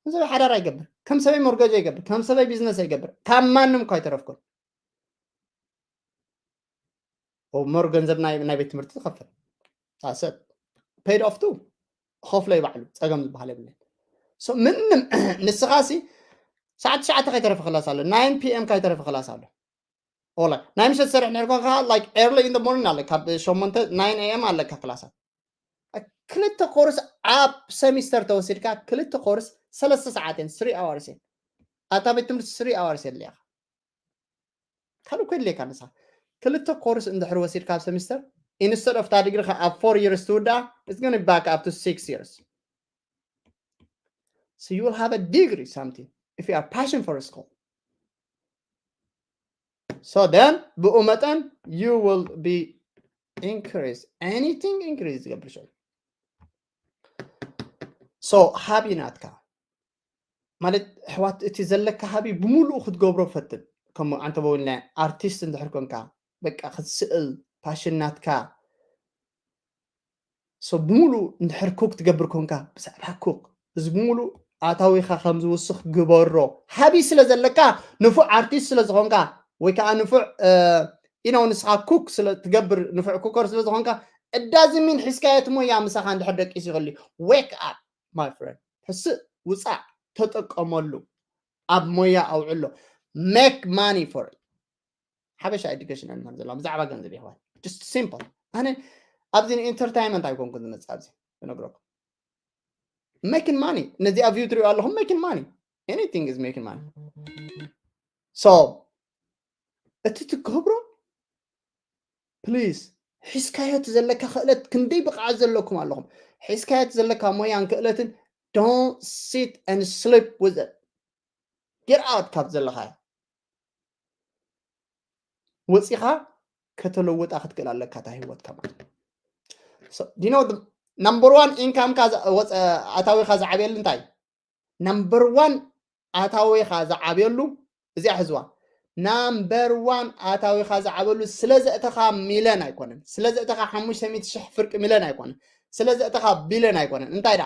ከም ሰበይ ሓዳር ኣይገብር ከም ሰበይ ሞርገጅ ኣይገብር ከም ሰበይ ቢዝነስ ኣይገብር ካብ ማንም እኳ ኣይተረፍኩን። ሞር ገንዘብ ናይ ቤት ትምህርቲ ዝኸፍል ሳሰብ paid off to ኸፍሎ ይባዕሉ ጸገም ዝበሃል የብለን። ምንም ንስኻሲ ሰዓት ትሽዓተ ከይተረፈ ክላስ ኣሎ ናይን ፒ ኤም ከይተረፈ ክላስ ኣሎ። ኦላ ናይ ምሸት ሰርሕ ነርኳ ከ like early in the morning ኣለ ካብ ሸሞንተ ናይን ኤ ኤም ኣለካ ክላሳት ክልተ ኮርስ ኣብ ሰሚስተር ተወሲድካ ክልተ ኮርስ ሰለስተ ሰዓት እየን ስሪ ኣዋርስ እየን ኣብታ ቤት ትምህርቲ ስሪ ኣዋርስ የለ ኢኻ ካልእ እኮ የድልየካ ንሳ ክልተ ኮርስ እንድሕር ወሲድካ ኣብ ሰሚስተር instead of እታ ዲግሪኻ ኣብ four years ትውድኣ it's gonna back up to six years. So you will have a degree something if you are passion for a school. So then ብኡ መጠን you will be increase anything increase ዝገብር ሸው so ሃቢ ናትካ ማለት ኣሕዋት እቲ ዘለካ ሃቢ ብምሉኡ ክትገብሮ ፈትን ከም ኣንተ በውል ናይ ኣርቲስት እንድሕር ኮንካ በቃ ክትስእል ፓሽን ናትካ so ብምሉኡ እንድሕር ኩክ ትገብር ኮንካ ብዛዕባ ኩክ እዚ ብምሉእ ኣታዊኻ ከም ዝውስኽ ግበሮ ሃቢ ስለ ዘለካ ንፉዕ ኣርቲስት ስለ ዝኾንካ ወይ ከዓ ንፉዕ ኢነው ንስኻ ኩክ ስለ ትገብር ንፉዕ ኩከር ስለ ዝኾንካ እዳዚ ሚን ሒዝካዮ እቲ ሞያ ምሳኻ እንድሕር ደቂሱ ይኽእል wake up my friend ሕስእ ውፃእ ተጠቀመሉ ኣብ ሞያ ኣውዕሎ make money for ሓበሻ ኤዱኬሽን እንመር ዘላ ብዛዕባ ገንዘብ ይሕዋት just simple ኣነ ኣብዚ ን entertainment ኣይኮንኩ ዝመፅእ ኣብዚ ዝነግረኩም making money ነዚኣ view ትሪኦ ኣለኹም making money anything is making money so እቲ ትገብሮ please ሒዝካዮ እቲ ዘለካ ክእለት ክንደይ ብቕዓት ዘለኩም ኣለኹም ሒዝካዮ እቲ ዘለካ ሞያን ክእለትን don't sit and sleep with it get out ካብ ዘለኻዮ ወፂኻ ከተለውጣ ክትክእል ኣለካ እታ ህይወትካ ማለት you know number one income ካ ኣታዊካ ዝዓብየሉ እንታይ number one ኣታዊኻ ዝዓብየሉ፣ እዚኣ ሕዝዋ። Number one ኣታዊኻ ዝዓበሉ ስለ ዘእተኻ ሚለን ኣይኮነን፣ ስለ ዘእተኻ ሓሙሽተ ሚእቲ ሽሕ ፍርቂ ሚለን ኣይኮነን፣ ስለ ዘእተኻ ቢለን ኣይኮነን። እንታይ ዳ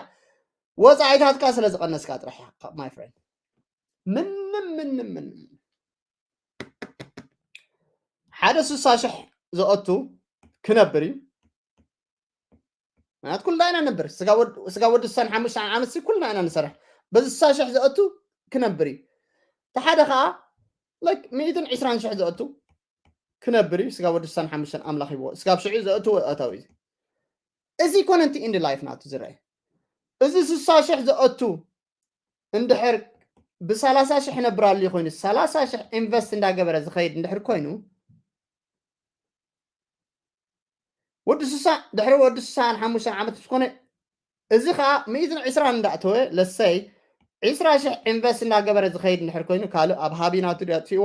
ወፃኢታትካ ስለ ዝቐነስካ ጥራሕ ኢኻ፣ my friend። ምንም ምንም ምንም። ሓደ ስሳ ሽሕ ዘእቱ ክነብር እዩ። ምክንያቱ ኩልና ኢና ነብር። ስጋ ወድ- ስጋ ወዲ ስሳን ሓሙሽተ ዓመት ሲ ኩልና ኢና ንሰርሕ። በዚ ስሳ ሽሕ ዘእቱ ክነብር እዩ። እቲ ሓደ ከዓ like ሚእትን ዕስራን ሽሕ ዘእቱ ክነብር እዩ። ስጋ ወዲ ስሳን ሓሙሽተን ኣምላኽ ሂብዎ። ስጋብ ሽዑ ዘእቱ ኣታዊ እዩ። እዚ ኮነ እቲ ኢንድ ላይፍ ናቱ ዝረአ። እዚ ስሳ ሽሕ ዘእቱ እንድሕር ብሰላሳ ሽሕ ነብራሉ ኮይኑ ሰላሳ ሽሕ ኢንቨስት እንዳገበረ ዝኸይድ እንድሕር ኮይኑ ወዲ ስሳ ድሕሪ ወዲ ስሳን ሓሙሽተን ዓመት ዝኾነ እዚ ከዓ ሚእትን ዕስራን እንዳእተወ ለሰይ ዕስራ ሽሕ ኢንቨስት እንዳገበረ ዝኸይድ እንድሕር ኮይኑ ካልእ ኣብ ሃቢ ናቱ ድዩ ኣጥፊእዎ?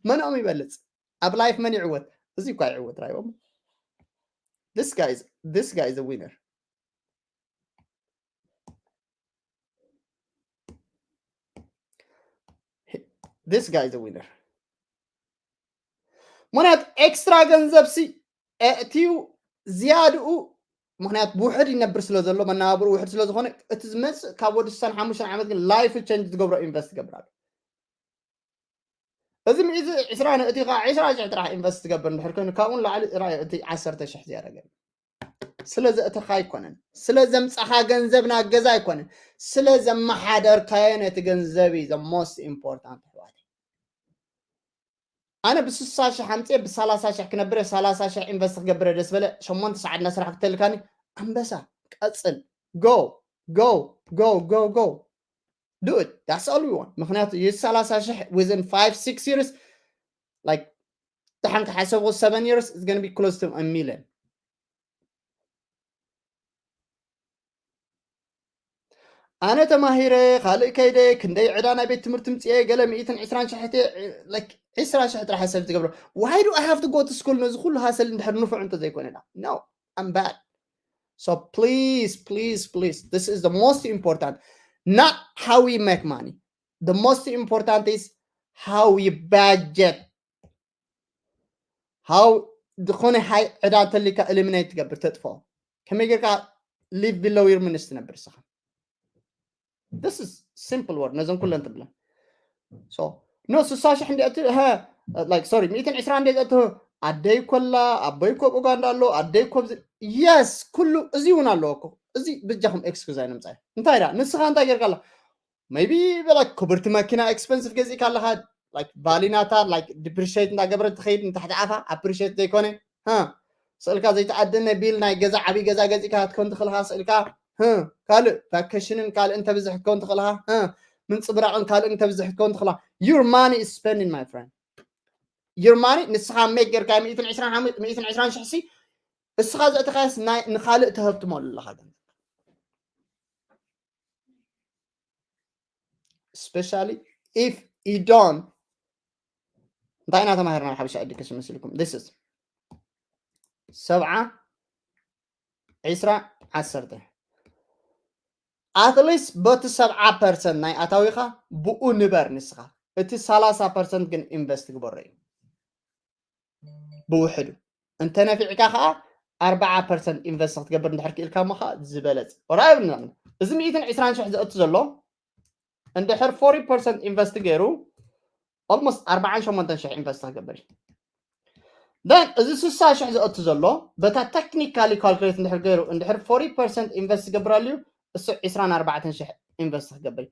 መንኦም ይበልፅ? ኣብ ላይፍ መን ይዕወት? እዚ እኳ ይዕወት ራይቦም። This guy is this guy is a winner. This guy is a winner. ምክንያት ኤክስትራ ገንዘብ ሲ እእትዩ ዝያድኡ ምክንያት ብውሕድ ይነብር ስለ ዘሎ መናባብሩ ውሕድ ስለ ዝኾነ እቲ ዝመፅእ ካብ ወዲ ስሳን ሓሙሽተን ዓመት ግን ላይፍ ቸንጅ ዝገብሮ ኢንቨስት ይገብር ኣሎ። እዚ ምዒዚ ዕስራ ንእቲ ከዓ ዕስራ ሽሕ ጥራሕ ኢንቨስት ትገብር እንድሕር ኮይኑ ካብኡ ንላዕሊ ራእይ እቲ ዓሰርተ ሽሕ ዝያዳ ገይሩ ስለ ዘእተኻ ኣይኮነን፣ ስለ ዘምፃኻ ገንዘብ ናብ ገዛ ኣይኮነን፣ ስለ ዘመሓደርካዮ ነቲ ገንዘብ እዩ the most important ኣሕዋተይ። ኣነ ብስሳ ሽሕ ኣምፅየ ብሰላሳ ሽሕ ክነብረ ሰላሳ ሽሕ ኢንቨስት ክገብረ ደስ በለ ሸሞንተ ሰዓት እናስራሕ ክተልካኒ ኣንበሳ ቀፅል go go go go go do it that's all we want። ምክንያቱ ዩ ሰላሳ ሽሕ within five six years like ደሓን ክሓሰብዎ seven years is gonna be close to a million። ኣነ ተማሂረ ካልእ ከይደ ክንደይ ዕዳ ናይ ቤት ትምህርቲ ምፅኤ ገለ ሚእትን ዕስራን ሽሕተ like ዕስራ ሽሕ ጥራሕ ሰብ ዝገብሮ why do I have to go to school ነዚ ኩሉ ሃሰል እንድሕር ንፉዕ እንተዘይኮነ ዳ no I'm bad so please please please this is the most important not how we make money the most important is how we budget how ዝኾነ ሃይ ዕዳ እንተሊካ eliminate ትገብር ተጥፎ ከመይ ጌርካ live below your means ትነብር ስኻ this is simple word ነዘን ኩለን ትብለን so no ስሳ ሽሕ እንዲኣት like sorry ሚእትን ዕስራ እንዲኣት ኣደይ ኮላ ኣቦይ ኮብ ኡጋንዳ ኣሎ ኣደይ ኮብ yes ኩሉ እዚ እውን ኣለዎ እኮ እዚ ብጃኹም excuse ኣይነምፃይ እንታይ ዳ ንስኻ እንታይ ጌርካ ኣላ maybe like ክብርቲ መኪና expensive ገዚእካ ኣለኻ like ባሊናታ like depreciate እንዳገበረት ትኸይድ ንታሕቲ ኣፋ appreciate ዘይኮነ ስእልካ ዘይተኣደነ ቢል ናይ ገዛ ዓብይ ገዛ ገዚእካ ክትከውን ትኽእልካ ስእልካ ካልእ ቫኬሽንን ካልእ እንተብዝሕ ክትከውን ትኽእልካ ምንፅብራቕን ካልእ እንተብዝሕ ክትከውን ትኽእልካ your money is spending my friend your money ንስኻ make ጌርካ ሚእትን ዕስራን ሽሕ ሲ እስኻ ዘእተኻስ ንኻልእ ተህብትመሉ ኣለኻ ገንዘብ especially if you don't እንታይ ኢና ተማሂርና ሓበሻ education መስልኩም this is ሰብዓ ዕስራ ዓሰርተ at least በቲ ሰብዓ ፐርሰንት ናይ ኣታዊኻ ብኡ ንበር ንስኻ እቲ ሰላሳ ፐርሰንት ግን ኢንቨስት ግበሮ እዩ ብውሕዱ እንተ ነፊዕካ ከዓ ኣርባዓ ፐርሰንት ኢንቨስት ክትገብር እንድሕር ክኢልካ እሞ ከዓ ዝበለፅ ራእብና እዚ ሚእትን ዕስራን ሽሕ ዘእቱ ዘሎ እንድሕር ፎርቲ ፐርሰንት ኢንቨስት ገይሩ almost ኣርባዓን ሸሞንተን ሽሕ ኢንቨስት ክገብር እዩ then እዚ ስሳ ሽሕ ዘእቱ ዘሎ በታ ተክኒካሊ ካልኩሌት እንድሕር ገይሩ እንድሕር ፎርቲ ፐርሰንት ኢንቨስት ዝገብረሉ እዩ እሱ ዕስራን ኣርባዕተን ሽሕ ኢንቨስት ክገብር እዩ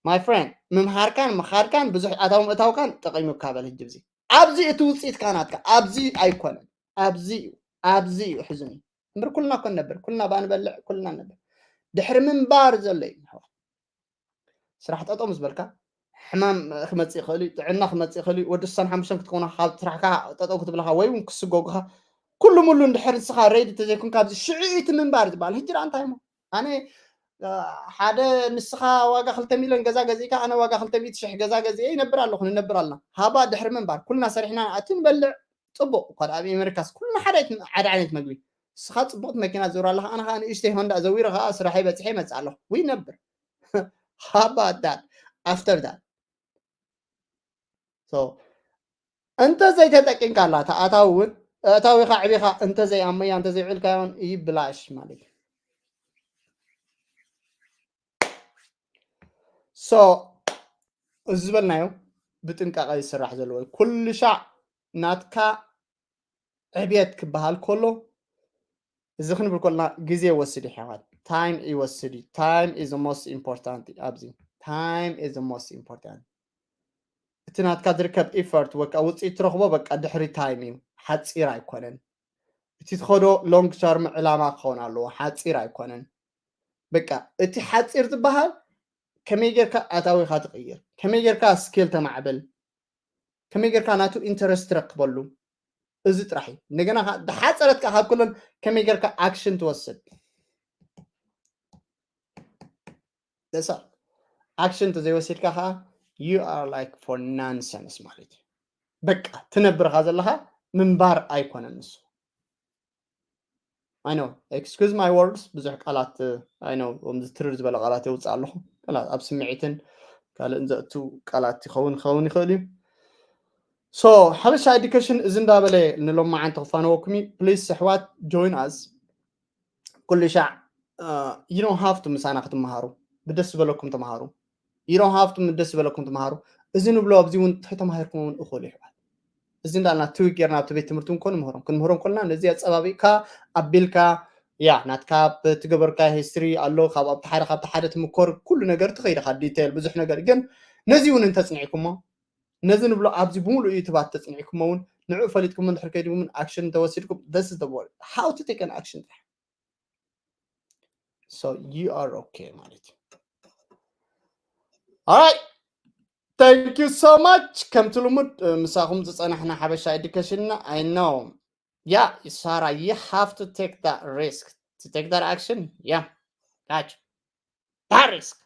my friend ምምሃርካን ምኻድካን ብዙሕ ኣታዊ ምእታውካን ጠቂሙካ በል ህጂ ኣብዚ ኣብዚ እቲ ውፅኢት ከዓ ናትካ ኣብዚ ኣይኮነን ኣብዚ እዩ ኣብዚ እዩ ሕዝኒ እምበር ኩልና እኮ ነበር ኩልና ባንበልዕ ኩልና ነበር ድሕሪ ምንባር ዘሎ እዩ ስራሕ ጠጠው ምስ በልካ ሕማም ክመፅእ ይኽእል እዩ ጥዕና ክመፅእ ይኽእል እዩ ወዲ ስሳን ሓሙሽተን ክትኮና ካብ ስራሕካ ጠጠው ክትብለካ ወይ እውን ክስጎጉካ ኩሉ ሙሉ እንድሕር ንስኻ ሬዲ ተዘይኮንካ ኣብዚ ሽዑ እቲ ምንባር ዝበሃል ህጂ ዳ እንታይ ሞ ኣነ ሓደ ንስኻ ዋጋ ክልተ ሚልዮን ገዛ ገዚእካ ኣነ ዋጋ ክልተ ሚእቲ ሽሕ ገዛ ገዚኤ ይነብር ኣለኹ ንነብር ኣለና ሃባ ድሕሪ ምንባር ኩልና ሰሪሕና ኣቲ ንበልዕ ፅቡቅ እኳ ኣብ ኤመሪካስ ኩልና ሓደ ዓይነት መግቢ ንስኻ ፅቡቅቲ መኪና ዝውር ኣለኻ ኣነ ከዓ ንእሽተይ ሆንዳ ዘዊረ ከዓ ስራሐይ በፅሐ ይመፅእ ኣለኹ ወይ ነብር How about that? After that, so እንተ ዘይተጠቂምካላ ተኣታዊ እውን ኣእታዊኻ ዕቢኻ እንተ ዘይኣመያ እንተ ዘይውዕልካዮን ይብላሽ ማለት እዩ። So እዚ ዝበልናዮ ብጥንቃቐ ይስራሕ ዘለዎ እዩ። ኩሉ ሻዕ ናትካ ዕብየት ክበሃል ከሎ እዚ ክንብል ከለና ግዜ ይወስድ እዩ ሕዋት፣ time ይወስድ እዩ። Time is the most important ኣብዚ። Time is the most important። እቲ ናትካ ዝርከብ effort ወቃ ውፅኢት ትረኽቦ በቃ ድሕሪ time እዩ፣ ሓፂር ኣይኮነን። እቲ ትኸዶ long term ዕላማ ክኸውን ኣለዎ፣ ሓፂር ኣይኮነን። በቃ እቲ ሓፂር ዝበሃል ከመይ ጌርካ ኣታዊኻ ትቕይር፣ ከመይ ጌርካ skill ተማዕብል፣ ከመይ ጌርካ ናቱ interest ትረክበሉ፣ እዚ ጥራሕ እዩ። እንደገና ከዓ ዝሓፀረት ከዓ ካብ ኩለን ከመይ ጌርካ action ትወስድ። That's all. Action ተዘይወሲድካ ከዓ you are like for nonsense ማለት እዩ። በቃ ትነብርካ ዘለካ ምንባር ኣይኮነን ንሱ። I know, excuse my words፣ ብዙሕ ቃላት I know ከምዚ ትርር ዝበለ ቃላት የውፅእ ኣለኹ። ቃላት ኣብ ስምዒትን ካልእን ዘእቱ ቃላት ይኸውን ክኸውን ይኽእል እዩ። So ሓበሻ education እዚ እንዳበለ ንሎማዓንቲ ክፋነወኩም እዩ። Please ኣሕዋት join us። ኩሉ ሻዕ you don't have to ምሳና ክትመሃሩ፣ ብደስ ዝበለኩም ተመሃሩ። You don't have to ደስ ዝበለኩም ተመሃሩ። እዚ ንብሎ ኣብዚ እውን እንታይ ተማሂርኩም እውን እኹል ይሕዋት። እዚ እንዳልና ትዊግ ጌርና ኣብቲ ቤት ትምህርቲ እውን ኮን ምህሮም ክንምህሮም ከለና ነዚ ኣፀባቢቕካ ኣቢልካ ያ ናትካ ትገበርካ history ኣሎ ካብ ኣብቲ ሓደ ካብቲ ሓደ ትምኮር ኩሉ ነገር ትኸይድካ detail ብዙሕ ነገር ግን ነዚ እውን እንተፅኒዕኩሞ ነዚ ንብሎ ኣብዚ ብምሉእ ዩቱባት ተፅኒዕኩሞ እውን ንዕኡ ፈሊጥኩም እንድሕር ከይድኩም እውን action እንተወሲድኩም this is the word how to take an action ጥራሕ። So you are okay ማለት እዩ። Alright, thank you so much። ከምቲ ልሙድ ምሳኹም ዝፀናሕና ሓበሻ education ና I know yeah Sarah you have to take that risk to take that action yeah gotcha that risk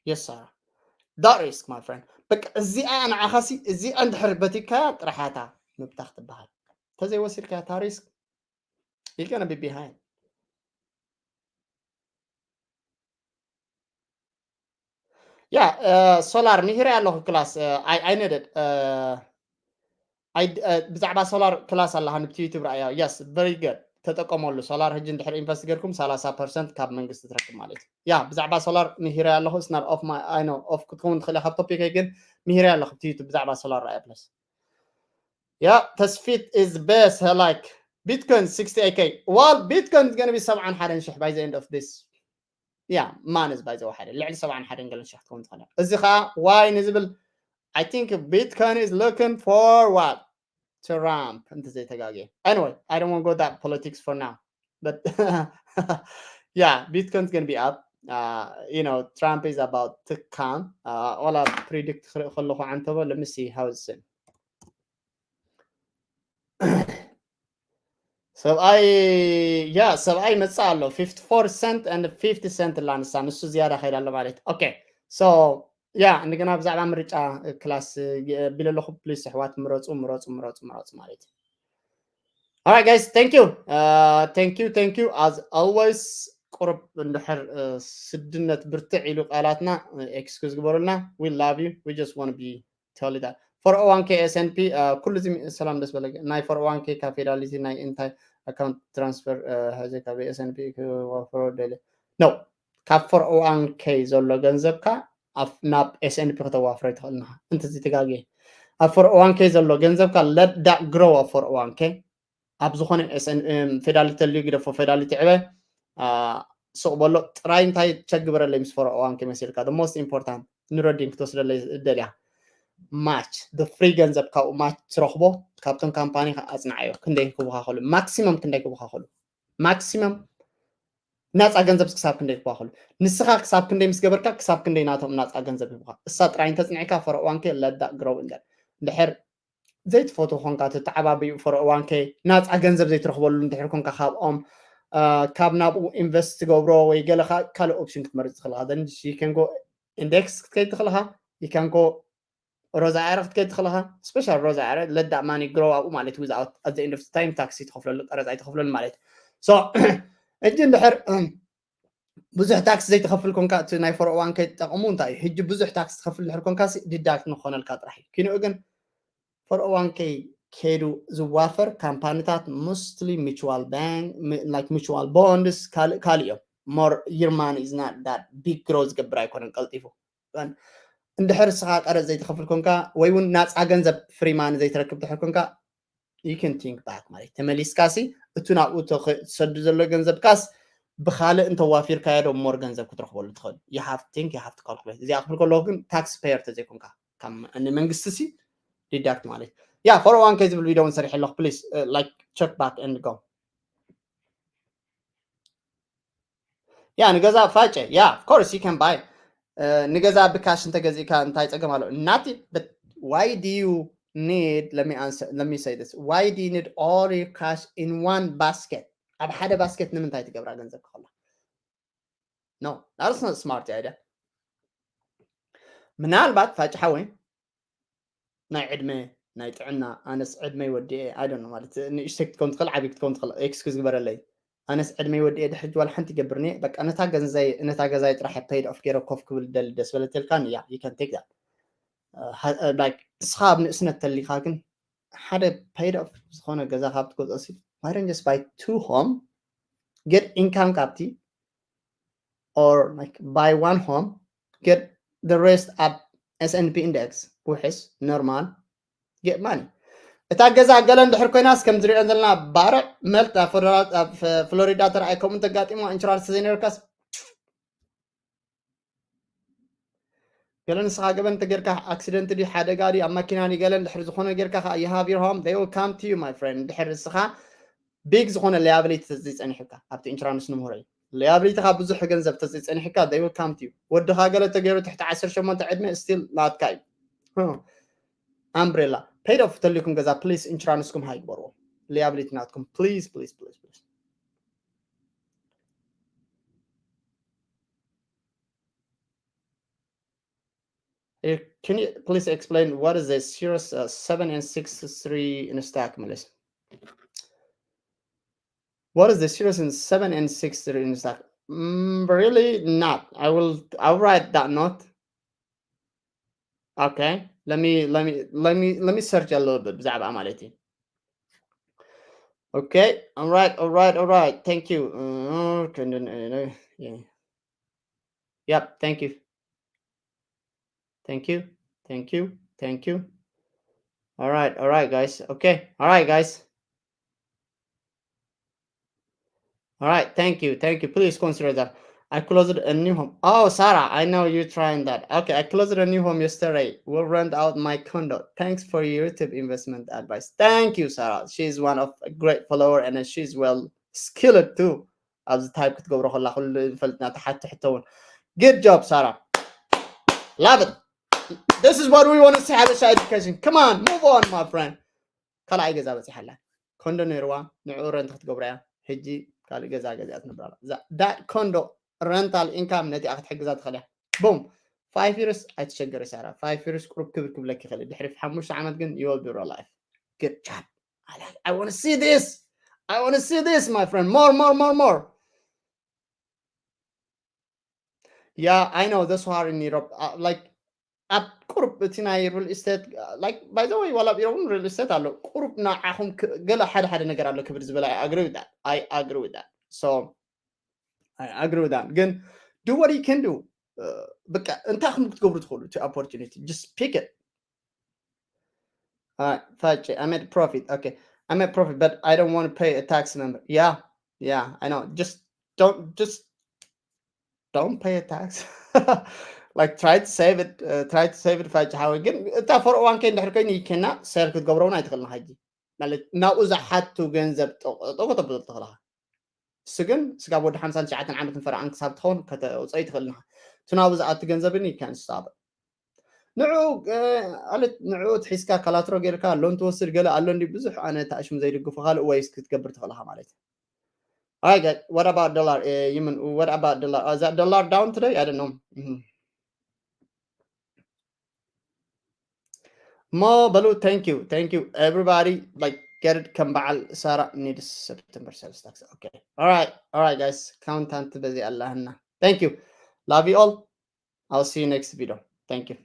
yes Sarah that risk my friend በቃ እዚኣ ንዓኻሲ እዚኣ እንድሕር በቲካ ጥራሓታ ምብታኽ ትበሃል ተዘይወሲድካ እታ risk you're gonna be behind። Yeah, solar ምሂረ ኣለኹ class I I needed ብዛዕባ solar class ኣለሃ ንብቲ YouTube ራእያ yes very good ተጠቀመሉ solar ሕጂ እንድሕር invest ገርኩም ሰላሳ percent ካብ መንግስቲ ትረክብ ማለት እዩ yeah ብዛዕባ solar ምሂረ ኣለኹ it's not off my I know off ክትከውን ትኽእል ካብ topic ግን ምሂረ ኣለኹ ብቲ YouTube ብዛዕባ solar ራእያ plus yeah ተስፊት is best like Bitcoin sixty-eight K well Bitcoin is gonna be ሰብዓን ሓደን ሽሕ by the end of this yeah ማነዝ by the way ሓደ ልዕሊ ሰብዓን ሓደን ገለን ሽሕ ትኸውን ትኽእል እዚ ከዓ why ንዝብል I think Bitcoin is looking for what Trump እንተ ዘይተጋግየ anyway I don't want go that politics for now but yeah Bitcoin is gonna be up uh, you know Trump is about to come uh, all I predict ክርኢ ከለኹ ዓንተቦ let me see how it's ሰብኣይ ያ ሰብኣይ መፅእ ኣሎ fifty-four cent and fifty cent ላ ንሳ ንሱ ዝያዳ ከይዳ ኣሎ ማለት okay so yeah እንደገና ብዛዕባ ምርጫ class ቢለ ኣለኹ please ኣሕዋት ምረፁ ምረፁ ምረፁ ምረፁ ማለት እዩ Alright guys thank you thank you thank you as always ቁሩብ እንድሕር ስድነት ብርትዕ ኢሉ ቃላትና excuse ግበሩልና we love you we just want to be tell you that four oh one k S and P ኩሉ እዚ ሰላም ደስ በለገ ናይ four oh one k ካብ Fidelity ናይ እንታይ account transfer ሕዚ ካብ S and P ክወፍሮ ደለ no ካብ four oh one k ዘሎ ገንዘብካ ናብ S and P ከተዋፍሮ ይትኽእል ንኻ እንተ ዝተጋግየ ኣብ four oh one k ዘሎ ገንዘብካ let that grow ኣብ four oh one k ኣብ ዝኾነ Fidelity ተልዩ ግደፎ Fidelity ዕበ ስቕ በሎ ጥራይ እንታይ ቸግበረለይ ምስ four oh one k መሲልካ the most important ንረዲን ክትወስደለይ ደልያ match the free ገንዘብ ካብኡ match ትረኽቦ ካብቶም ካምፓኒ ኣፅንዓዮ ክንደይ ክቡካ ከሉ maximum ክንደይ ክቡካ ከሉ maximum ናፃ ገንዘብ ክሳብ ክንደይ ክቡካ ከሉ ንስኻ ክሳብ ክንደይ ምስ ገበርካ ክሳብ ክንደይ ናቶም ናፃ ገንዘብ ይቡካ እሳ ጥራይ እንተፅኒዕካ four oh one k let that grow እንድሕር ዘይትፈትዎ ኮንካ ተተዓባብዩ four oh one k ናፃ ገንዘብ ዘይትረኽበሉ እንድሕር ኮንካ ካብኦም ካብ ናብኡ invest ትገብሮ ወይ ገለ ካልእ option ክትመርፅ ትኽእልካ then you can go index ክትከይድ ትኽእልካ you can go ሮዛ ዕረ ክትከይድ ትኽእልካ special ሮዛ ዕረ let that money grow ኣብኡ ማለት without at the end of time tax ኣይትኸፍለሉ ቀረፅ ኣይትኸፍለሉ ማለት so እጂ እንድሕር ብዙሕ ታክስ ዘይትኸፍል ኮንካ፣ እቲ ናይ ፎር ኦ ዋን ኬ ጠቕሙ እንታይ እዩ? ሕጂ ብዙሕ ታክስ ትኸፍል ድሕር ኮንካ ሲ ዲዳክት ንኾነልካ ጥራሕ እዩ። ኪንኡ ግን ፎር ኦ ዋን ኬ ከይዱ ዝዋፈር ካምፓኒታት mostly mutual bank, like mutual bonds፣ ካልእ ካልእ እዮም። More your money is not that big grow ዝገብር ኣይኮነን ቀልጢፉ። እንድሕር እስኻ ቀረጽ ዘይትኸፍል ኮንካ ወይ እውን ናፃ ገንዘብ ፍሪማን ዘይትረክብ ድሕር ኮንካ you can think back ማለት ተመሊስካ ሲ እቱ ናብኡ ተኸ- ትሰዱ ዘሎ ገንዘብካስ ብኻልእ እንተዋፊርካዮ ዶ ሞር ገንዘብ ክትረኽበሉ ትኽእል። You have think, you have to calculate። እዚኣ ክብል ከለኹ ግን ታክስ ፔየር ተዘይኮንካ ካብ ን መንግስቲ ሲ ዲዳክት ማለት ያ ፎር ዋን ኬ ዝብል ቪድዮ እውን ሰሪሐ ኣለኹ። Please like check back and go። ያ ንገዛ ፋጨ ያ of course you can buy ንገዛ ብካሽ እንተገዚእካ እንታይ ጸገም ኣሎ? Nothing. But why do you need, let me answer, let me say this, why do you need all your cash in one basket? ኣብ ሓደ ባስኬት ንምንታይ ትገብራ ገንዘብ ከላ? No, that's not smart idea። ምናልባት ፋጭ ሓወይ ናይ ዕድመ ናይ ጥዕና ኣነስ ዕድመይ ወዲኤ ኣይደኖ ማለት ንእሽተይ ክትከውን ትኽእል ዓብይ ክትከውን ትኽእል ኤክስኪዝ ግበረለይ ኣነስ ዕድመይ ወዲኤ ድሕር ዋላ ሓንቲ ይገብርኒ በቃ ነታ ገንዘይ ነታ ገዛይ ጥራሕ paid off ገይረ ኮፍ ክብል ደሊ ደስ በለተልካን እያ you can take that like እስኻ ኣብ ንእስነት ተሊኻ ግን ሓደ paid off ዝኾነ ገዛ ካብ ትገዝኦ ሲ why don't just buy two home get income ካብቲ or like buy one home get the rest ኣብ S and P index ውሕስ ኖርማል get money እታ ገዛ ገለ እንድሕር ኮይናስ ከም ዝሪኦ ዘለና ባርዕ መልት ኣብ ፌደራል ኣብ ፍሎሪዳ ተረኣይ ከምኡ እንተጋጢሞ ኢንሹራንስ ተዘይነርካስ ገለ ንስኻ ገበን እንተጌርካ ኣክሲደንት ድዩ ሓደጋ ድዩ ኣብ መኪና ድዩ ገለ እንድሕር ዝኾነ ጌርካ ከዓ you have your home they will come to you my friend እንድሕር ንስኻ ቢግ ዝኾነ ሊያብሊቲ ተዘይፀኒሕካ ኣብቲ ኢንሹራንስ ንምህሮ እዩ ሊያብሊቲኻ ብዙሕ ገንዘብ ተዘይፀኒሕካ they will come to you ወድኻ ገለ ተገይሩ ትሕቲ ዓሰርተ ሸሞንተ ዕድመ ስቲል ናትካ እዩ ኣምብሬላ paid off ተሊኩም ገዛ ፕሊስ ኢንሹራንስኩም ሃይ ግበርዎ ሊያብሊቲ ናትኩም ፕሊስ ፕሊስ ፕሊስ ፕሊስ Can you please explain what is the series uh, seven and six three in stock, Melissa? What is the series in seven and six three in stock? Mm, really not. I will. I'll write that note. Okay. Let me let me let me let me search a little bit. ብዛዕባ ማለት እዩ. Okay. All right. All right. All right. Thank you. Uh, can- uh, yeah. Yep. Thank you. Thank you. Thank you. Thank you. All right. All right, guys. Okay. All right, guys. All right. Thank you. Thank you. Please consider that. I closed a new home. Oh, Sarah, I know you're trying that. Okay, I closed a new home yesterday. Will rent out my condo. Thanks for your tip investment advice. Thank you, Sarah. She's one of a great follower and she's well skilled too. ኣብዚ ታይፕ ክትገብሮ ከላ ኩሉ ይፈልጥና ተሓቲ ሕቶ እውን good job Sarah love it this is what we want to see ሓበሻ education come on move on my friend ካልኣይ ገዛ በፂሓላ ኮንዶ ነይርዋ ንዕኡ ረንት ክትገብራ እያ ሕጂ ካልእ ገዛ ገዚኣ ትነብራ that condo rental income ነቲኣ ክትሕግዛ ትኽእል እያ boom five years ኣይትሸገር ሳራ five years ቁሩብ ክብል ክብለክ ይኽእል ድሕሪ ሓሙሽተ ዓመት ግን you will be real life good job I, like, I want to see this. I want to see this, my friend. More, more, more, more. Yeah, I know. That's why in Europe, uh, like, ኣብ ቁሩብ እቲ ናይ real estate like by the way ዋላ ቢሮ እውን real estate ኣሎ ቁሩብ ንዓኹም ገለ ሓደ ሓደ ነገር ኣሎ ክብል ዝበለ I agree with that I agree with that so I agree with that ግን do what you can do በቃ እንታይ ኹም ክትገብሩ ትኽእሉ እቲ opportunity just pick it All right, Fache, I made profit. Okay, I made profit, but I don't want to pay a tax number. Yeah, yeah, I know. Just don't, just don't pay a tax. Like try to save it. Uh, try to save it. Fache, how again? It's a four oh one k. Endaxer kayni kena sell kut gobro na itkhalna haji. Malet na uza hat to ganzab to to to to to. እሱ ግን ስጋብ ወዲ ሓምሳን ትሽዓተን ዓመት ንፈርዓን ክሳብ ትኸውን ከተውፅኦ ይትኽእል ኢኻ እቲ ናብኡ ዝኣቱ ገንዘብ ን ይካን ስታብ ንዑ ኣለት ንዑ ትሒዝካ ካላትሮ ጌርካ ሎን ትወስድ ገለ ኣሎ እንዲ ብዙሕ ኣነ ተኣሽሙ ዘይድግፎ ካልእ ወይስ ክትገብር ትኽእልኻ ማለት እዩ Alright, guys, what about dollar? Uh, you mean, what about dollar? Uh, is that dollar down today? I don't know. Mm-hmm. Mo Balu, thank you. Thank you, everybody. Like, get it. Come back, Sarah. Need September sales tax. Okay. All right. All right, guys. Countant busy. Allah. Thank you. Love you all. I'll see you next video. Thank you.